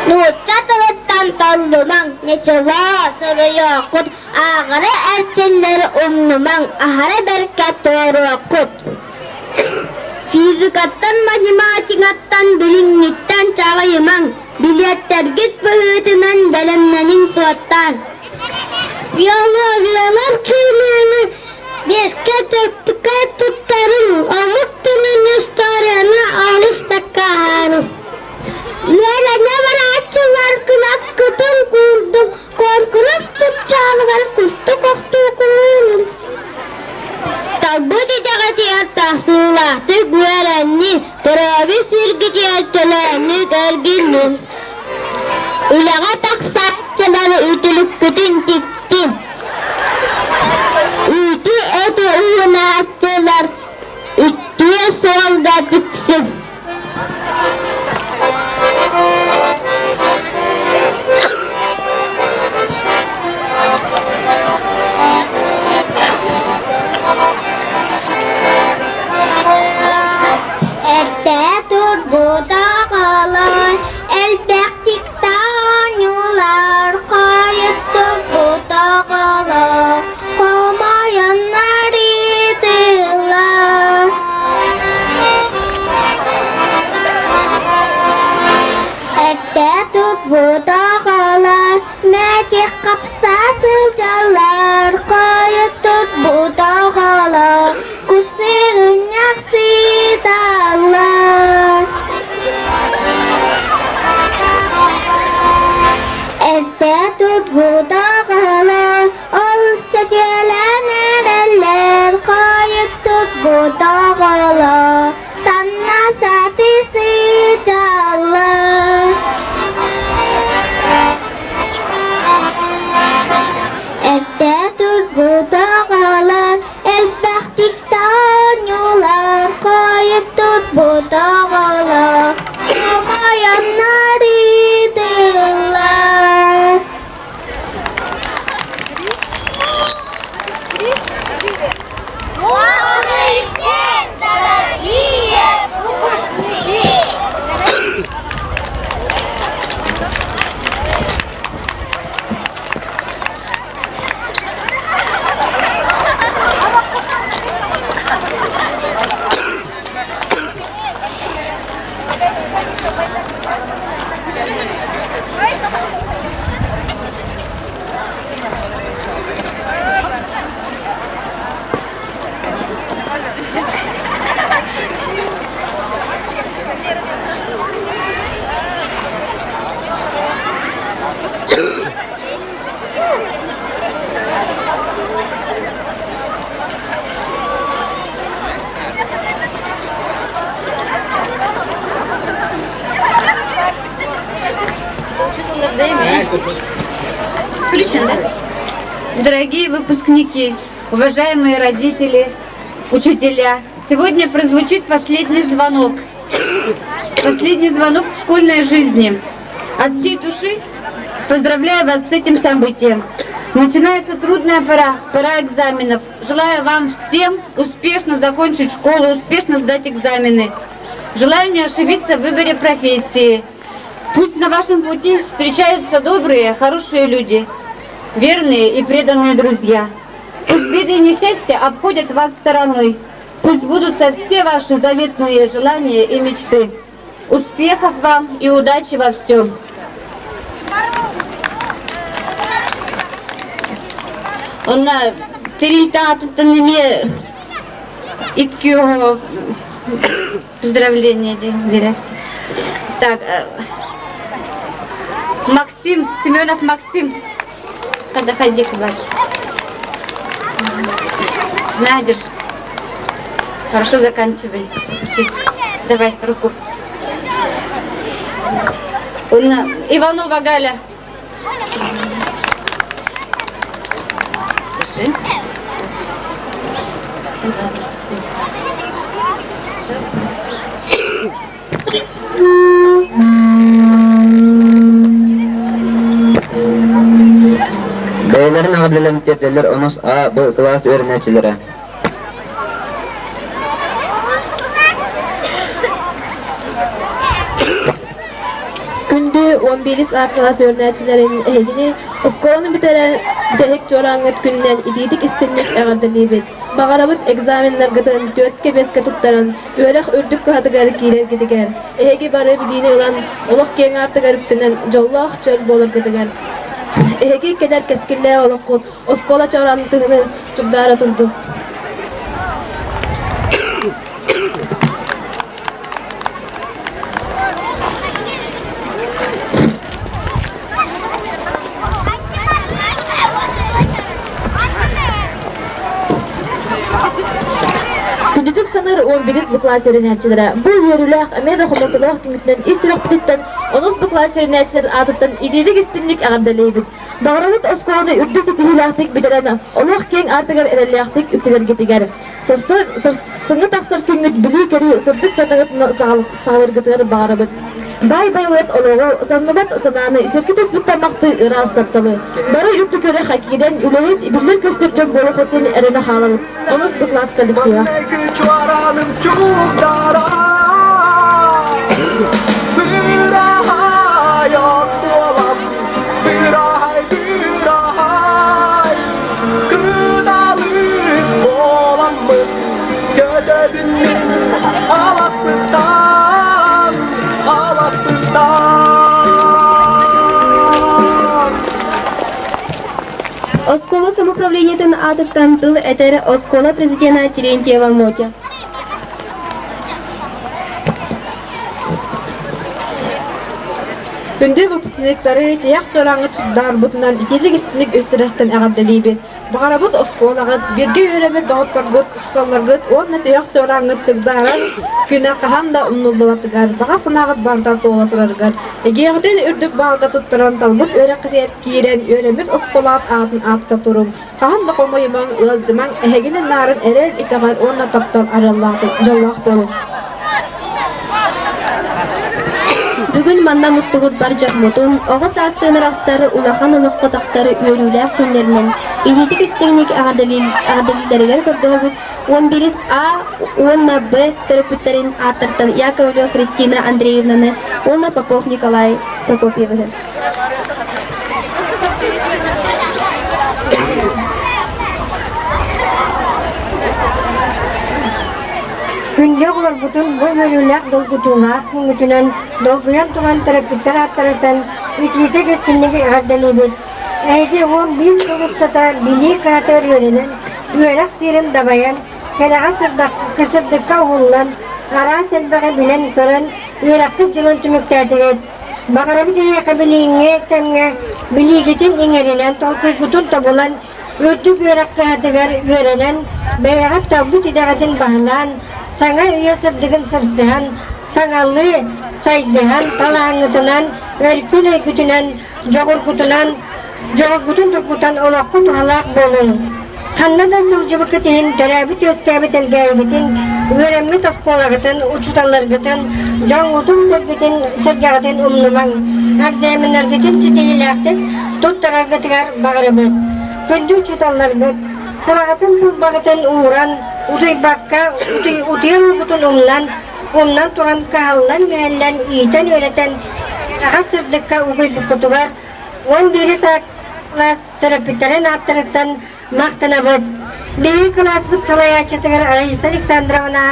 S14: Нуучча тылыттан толлумаҥ, ничего суруйуоххут, ааҕары эрчиллэри умнумаҥ, аһара бэркэ туоруоххут. Физикаттан, математикаттан билиҥҥиттэн чаҕыйымаҥ, билиэттэргит быһыытынан бэлэмнэниҥ суоттааҥ. Биологиялар химияны биэскэ төртүкэ туттарыҥ, омук тылын историяны олус баккааһаарыҥ. Үөрэнэ барааччылар кынаккытын куурдук, куонкурус чыпчаалыгар кустук охтуу куурун. Талбыт итэҕэтигэр тахсыылаахтык үөрэннин, төрөөбүт сиргитигэр төлөөннүк эргиллин. Үлэҕэ тахсааччылар үтүлүккүтүн тиктин. Үүтү эти уунааччылар үтүө суолга тиксин. Эрдэ турбута оҕолор, элбэхтик таанньулар, хойут турбут оҕолор.
S6: Дорогие выпускники, уважаемые родители, учителя, сегодня прозвучит последний звонок. Последний звонок в школьной жизни. От всей души поздравляю вас с этим событием. Начинается трудная пора, пора экзаменов. Желаю вам всем успешно закончить школу, успешно сдать экзамены. Желаю не ошибиться в выборе профессии. Пусть на вашем пути встречаются добрые, хорошие люди, верные и преданные друзья. Пусть беды и несчастья обходят вас стороной. Пусть сбудутся все ваши заветные желания и мечты. Успехов вам и удачи во всем! Онна тэрилтэ аатыттан эмиэ икки поздравление диэн Так, Максим, Семенов Максим, подходи к вам. На, держи. Хорошо, заканчивай. Давай, руку. Иванова Галя. Держи.
S2: Бэйэлэрин аҕабилэлэрин тиэрдэллэр онус А, Б кылаас үөрэнээччилэрэ.
S11: Күндү 11 А кылаас үөрэнээччилэрин эһигини оскуоланы бүтэрэр бүтэһик чуораангыт күнүнэн итиитик истинник эҕэрдэлиибит. Баҕарабыт экзаменнаргытын түөрткэ биэскэ туттаран, үөрэх үрдүк кыһатыгар киирэргитигэр, эһиги бары билиини ылан, олох киэҥ аартыгар үктэнэн, дьоллоох чөл буоларгытыгар. Эһиги кэлэр кэскиллээх олоххут оскуола чуораанын тыһыны чугдаара турдун. Күндүтүк саныыр 11 бу кылаас үөрэнээччилэрэ бу үөрүүлээх, эмиэ да хомолтолоох күҥҥүтүнэн ис сүрэхпититтэн онус бу кылаас үөрэнээччилэрин аатыттан илиилик истинник эҕэрдэлиибит. Баҕарабыт оскуоланы үрдүк ситиһиилээхтик бүтэрэн, олох киэҥ аартыгар эрэллээхтик үктэнэргитигэр. Сарсыҥҥы тахсар күҥҥүт билии-көрүү сырдык санаҕытын саҕаларгытыгар баҕарабыт. Баай байылыат олоҕу, самныбат санааны, сиргэ түспүт таммахтыы ыраас тапталы, бары үрдүк үөрэххэ киирэн, үлэһит, биллэр-көстөр дьон буолуоххутун эрэнэ хаалабыт. Онус бу класс коллектива.
S3: Көтөбүн мин аласпыттан, аласпыттан.
S1: Оскуола самоуправлениетын аатыттан тыл этэр оскуола президена Терентьева Мотя.
S11: Күндү выпускниктары тиһэх чорааҥҥыт чугдаарбытынан итиитик истиҥник үс сүрэхтэн эҕэрдэлиибит. Баҕарабыт оскуолаҕыт, бииргэ үөрэммит доҕотторгут, учууталларгыт уонна тиһэх чорааҥҥыт чугдаарар күнэ хаһан да умнуллубатыгар, баҕа санааҕыт барыта туола турарыгар, эйиэхитин үрдүк баалга туттаран талбыт үөрэххитигэр киирэн үөрэммит оскуолаҕыт аатын аатта туруҥ, хаһан да хомойумаҥ, ыалдьымаҥ, эһигини наарын эрэл, итэҕэл уонна таптал арыаллаатын, дьоллоох буолуҥ.
S1: Бүгүн манна мустубут бар дьоммутун, оҕо саастыын арахсар, улахан олоххо тахсар үөрүүлээх күннэринэн илиитик истиҥник эҕэрдэлииллэригэр көрдөһөбүт 11 А уонна Б төрөппүттэрин ааттартан Яковлева Христина Андреевнаны уонна Попов Николай Прокопьевиһы.
S8: Күндү оҕолорбутун бу үөрүүлээх долгутуулаах күҥҥүтүнэн долгуйан туран төрөппүттэр ааттарыттан итиитик истиҥник эҕэрдэлиибит. Эһиги 11 сыл устата билии кыһатыгар үөрэнэн, үөрэх сиэрин дабайан, кэрэҕэ сырдыкка уһуллан, араас элбэҕи билэн-көрөн, үөрэххит дьылын түмүктээтигит. Баҕарабыт эһиэхэ билиҥҥи кэмҥэ билиигитин иҥэринэн, толкуйгутун тобулан, үрдүк үөрэх кыһатыгар үөрэнэн, бэйэҕит талбыт идэҕитин баһылаан, саҥа үйэ сырдыгын сырсыһан, саҥалыы сайдыһан, талааҥҥытынан, өркөн өйгүтүнэн, дьоҕургутунан
S15: Дьоҕургутун тургутан олоххо туһалаах буолуҥ. Ханна да сылдьыбыккыт иһин төрөөбүт-үөскээбит Элгээйибитин, үөрэммит оскуолаҕытын, учууталларгытын, дьоҥҥутун-сэргитин, сэргэҕитин умнумаҥ. Экзаменнаргытын ситиһиилээхтик туттараргытыгар баҕарабыт. Күндү учууталларбыт, сыраҕытын-сылбаҕытын ууран, утуйбакка, утуйар уубутун умнан, умнан туран кыһаллан-мүһэллэн, иитэн-үөрэтэн, аҕас сырдыкка угуйбуккутугар 11 кылаас төрөппүттэрин ааттарыттан махтанабыт. Биһиги кылааспыт салайааччытыгар Раиса Александровна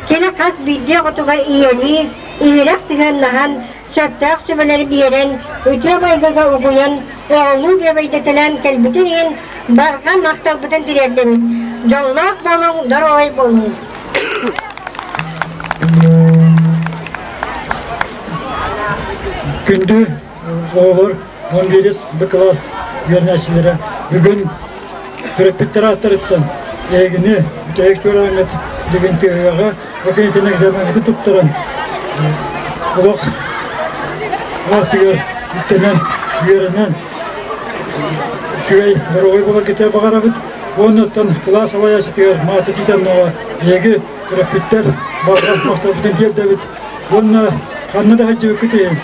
S15: кини хас биирдии оҕотугар ийэлии, иһирэх сыһыаннаһан, сөптөөх сүбэлэри биэрэн, үтүө майгыга угуйан, оҕолуу бүөбэйдэтэлээн кэлбитин иһин барҕа махталбытын тириэрдэбит. Дьоллоох буолуҥ, доруобай буолуҥ!
S16: Күндү оҕолор, 11 Б кылаас үөрэнээччилэрэ бүгүн төрөппүттэр ааттарыттан эһигини бүтэһик чуорааммыт билигин тыаһыаҕа окончательный экзаменҥытын туттаран олох аартыгар үктэнэн, үөрэнэн үчүгэй доруобай буоларгытыгар баҕарабыт. Уонна оттон кылаас салайааччытыгар Маата Титановаҕа биһиги төрөппүттэр барҕа махталбытын тиэрдэбит. Уонна ханна да сылдьыбыккыт иһин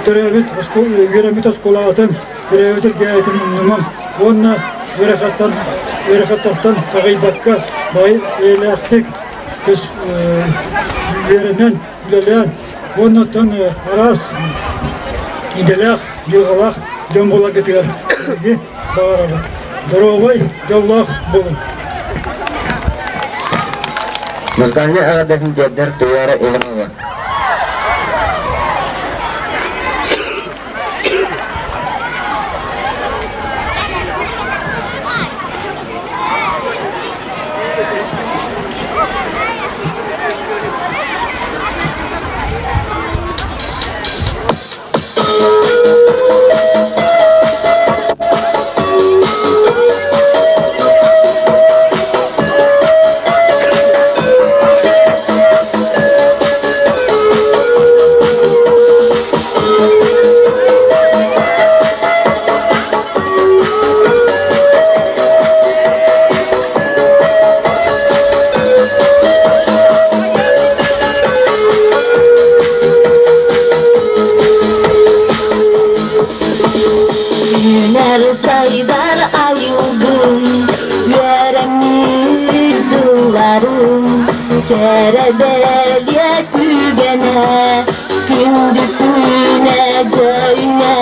S16: төрөөбүт үөрэммит оскуолаҕытын, төрөөбүт эргээбитин умнумаҥ уонна ыарахаттан ыарахаттартан чаҕыйбакка баай эйэлээхтик үөрэнэн, үлэлээн уонна оттон араас идэлээх, дьылҕалаах дьон буоларгытыгар биһиги баҕарабыт. Доруобай, дьоллоох буолуҥ!
S2: Музыкальнай эҕэрдэтин тиэрдэр Туяра Иванова.
S12: Үүнэр сайдар айылгым, үөрэммит дьылларым, кэрэ бэлиэ түгэнэ, күндү күнэ дьөйнө.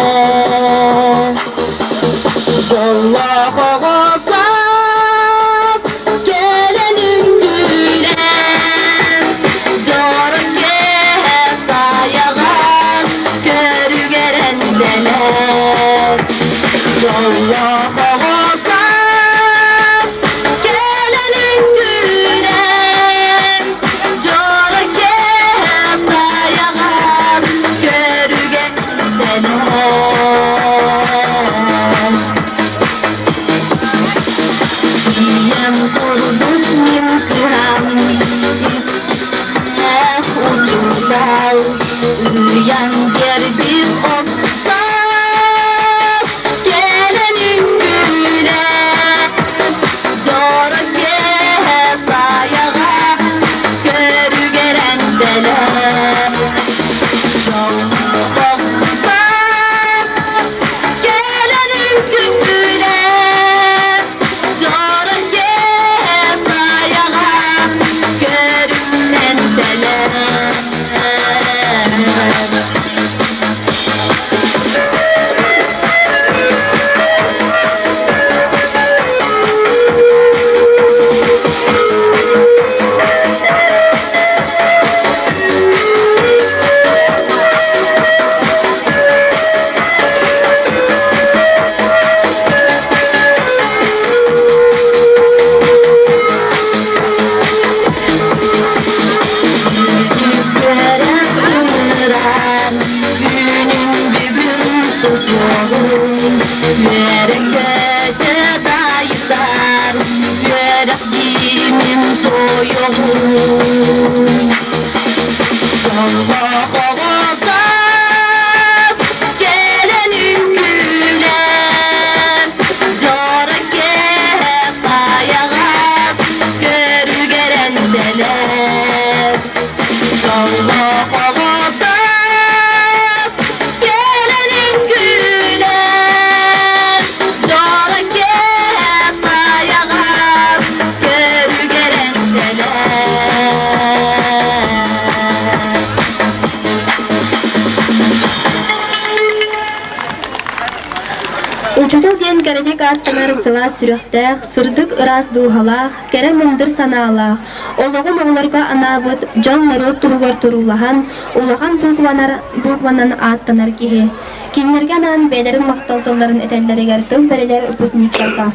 S12: Дьоллоох оҕо саас кэлэн үҥкүүлээн, дьоро киэһэ сайаҕас көрүгэр эннэлэр. Дьоллоох оҕо саас кэлэн үҥкүүлээн, дьоро киэһэ сайаҕас көрүгэр эннэлэр. Ийэм курдук мин кыһам истээх учуутал ыйан биэрбит остаас кэлэн үҥкүүлээ дьоро киэһэ сайаҕа көрүгэр эндэлэр дьоллоох кэлэн үҥкүүлээ дьоро киэһэ сайаҕа көрүнэн тэлэр. Үтүктэрэх ыҥыран, күнүн бүгүн тутуоҕун, үөрэ-көтө дайсар, үөрэх диимин туойуоҕун. Дьоллоох оҕо саас кэлэн үҥкүүлээ,
S1: ааттанар сылаас сүрэхтээх, сырдык ыраас дууһалаах, кэрэ мындыр санаалаах, олоҕун оҕолорго анаабыт дьон-норуот туһугар туруулаһан, улахан букванан ааттанар киһи. Кинилэргэ анаан бэйэлэрин махтал тылларын этэллэригэр тыл бэрилэр выпускниктарга.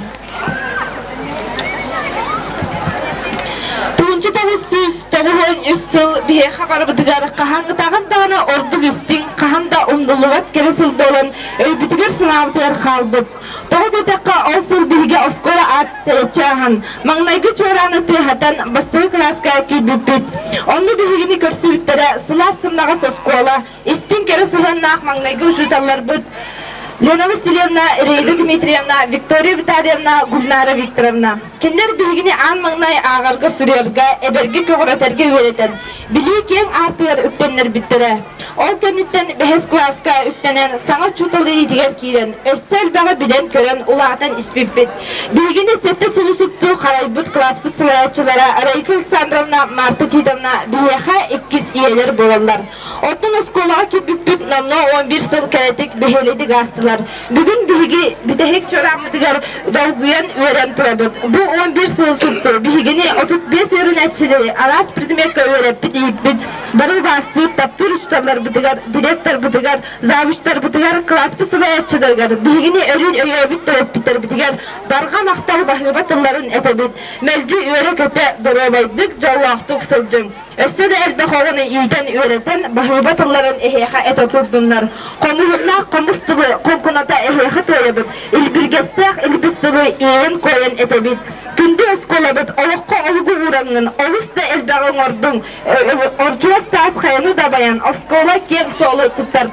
S17: Туунча 993 сыл биһиэхэ барыбытыгар хаһааҥҥытааҕар даҕаны ордук истиҥ, хаһан да умнуллубат кэрэ сыл буолан өйбүтүгэр-санаабытыгар хаалбыт. Тоҕо диэтэххэ, ол сыл биһиги оскуола аат тэйэччи ааһан, маҥнайгы чуорааны тыаһатан бастакы кылааска киирбиппит. Онно биһигини көрсүбүттэрэ сылаас сымнаҕас оскуола, истиҥ кэрэ сыһыаннаах маҥнайгы учууталларбыт Лена Васильевна, Реида Дмитриевна, Виктория Витальевна, Гульнара Викторовна. Кинилэр биһигини аан маҥнай ааҕарга, суруйарга, эбэргэ, көҕүрэтэргэ үөрэтэн, билии киэҥ аартыгар үктэннэрбиттэрэ. Ол кэнниттэн бэһис кылааска үктэнэн, саҥа учуутал илиитигэр киирэн, өссө элбэҕи билэн-көрөн, улаатан испиппит. Биһигини сэттэ сылы супту харайбыт кылааспыт салайааччылара Раиса Александровна, Марта Титовна биһиэхэ иккис ийэлэр буолаллар. Оттон оскуолаҕа киирбиппит номнуо 11 сыл кэрэтик, бэһиэлэйдик аастылар. Бүгүн биһиги бүтэһик чорааммытыгар долгуйан үөрэн турабыт. Бу 11 сыл супту биһигини 35 үөрэнээччилэри араас предметка үөрэппит, ииппит, бары убаастыыр, таптыыр учууталларбытыгар, директорбытыгар, завучтарбытыгар, кылааспыт салайааччыларыгар, биһигини өрүү өйөөбүт төрөппүттэрбитигэр барҕа махтал баһыыба тылларын этэбит. Мэлдьи үөрэ-көтө, доруобайдык, дьоллоохтук сылдьыҥ. Өссө да элбэх оҕону иитэн-үөрэтэн, баһыыба тылларын эһиэхэ этэ турдуннар. Хомуһуннаах хомус тылы хоҥкуната эһиэхэ туойабыт, илбиргэстээх илбис тылы иэйэн-куойан этэбит. Күндү оскуолабыт олоххо олугу уураҥҥын, олус да элбэҕи оҥордуҥ, ордьуос таас хайаны дабайан, оскуола киэҥ суолу туттар.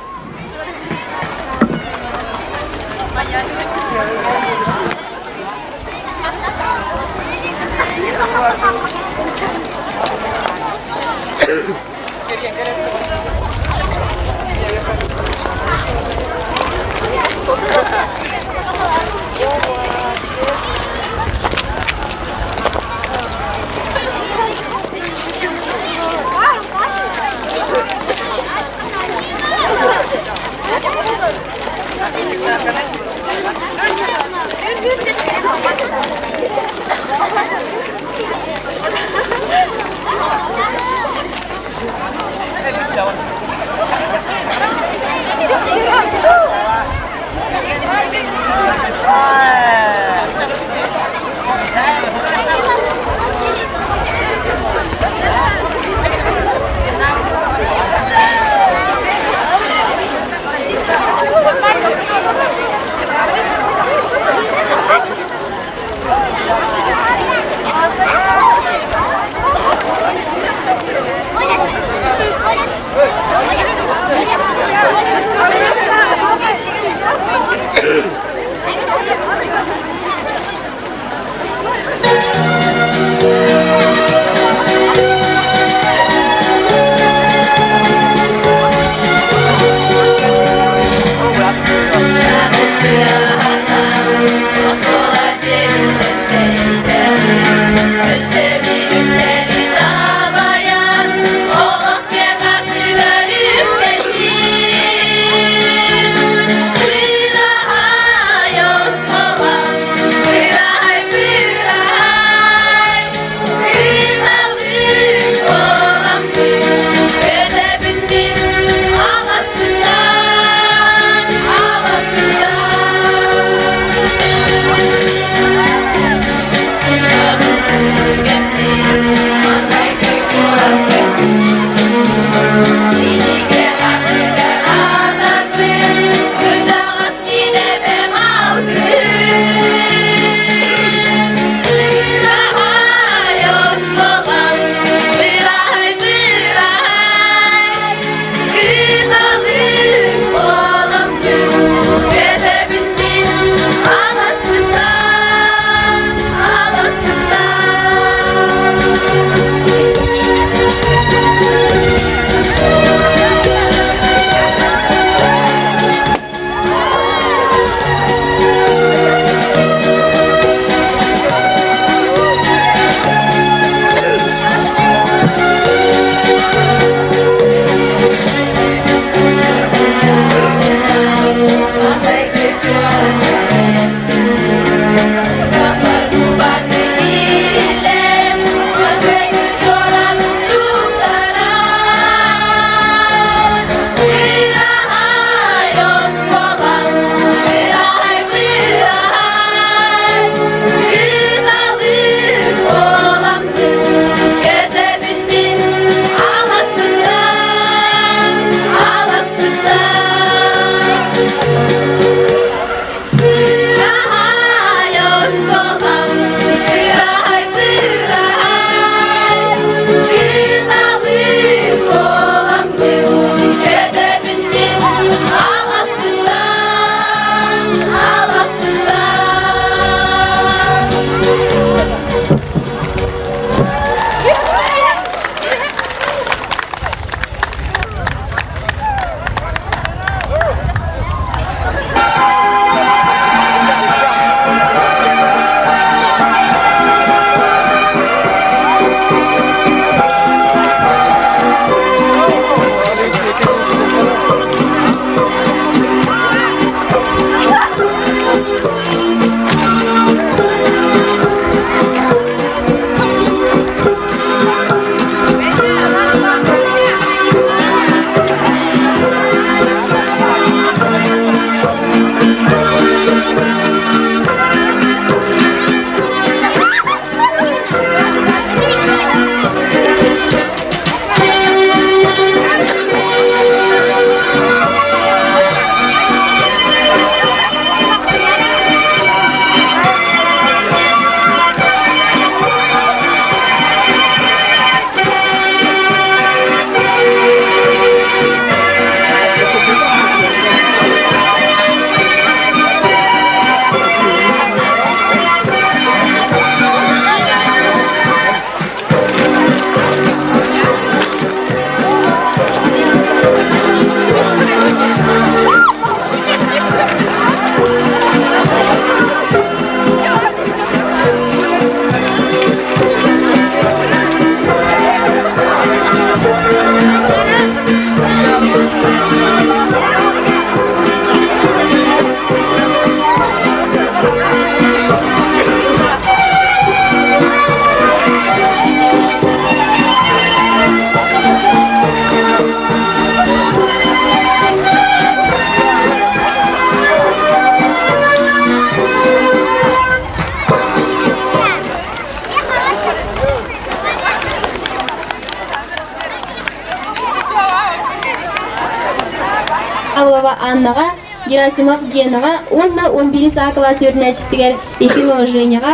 S1: Аннаҕа, Герасимов Генаҕа уонна 11 А кылаас үөрэнээччитигэр Ефимова Женяҕа,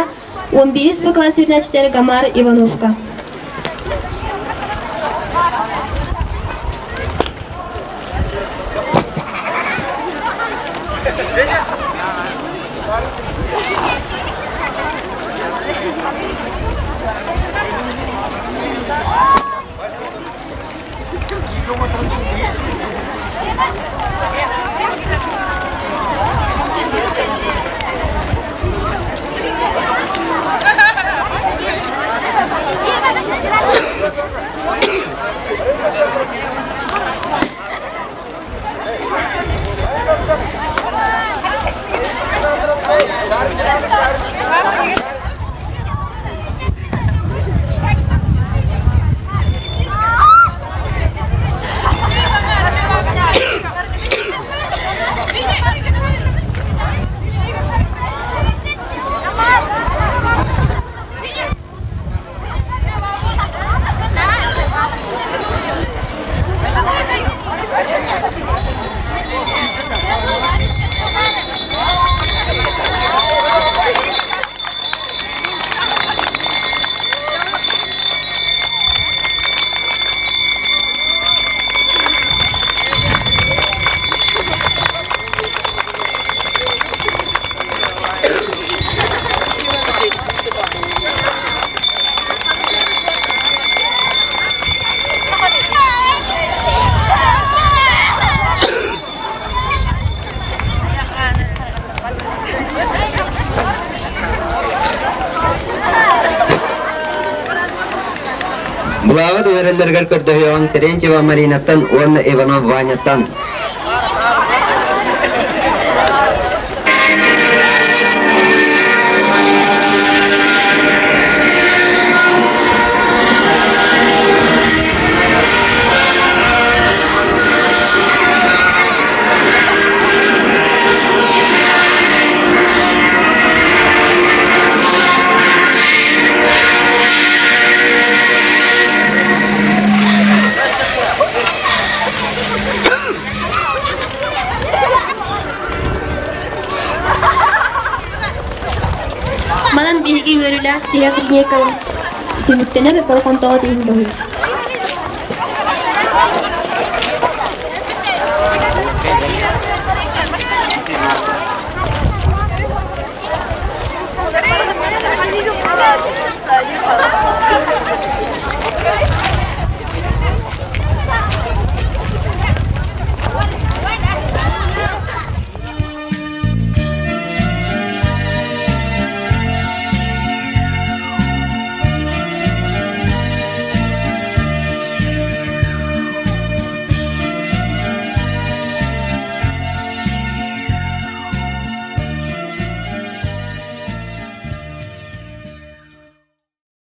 S1: 11 Б кылаас үөрэнээччитигэр Гамар Ивановка.
S2: Былааҕы түһэрэллэригэр көрдөһүөҕүҥ Терентьева Маринаттан уонна Иванов Ваняттан.
S1: Манан биһиги үөрүүлээх тиһэх линейкабыт түмүктэнэр, колхонтоҕо тиһин тоһуйар.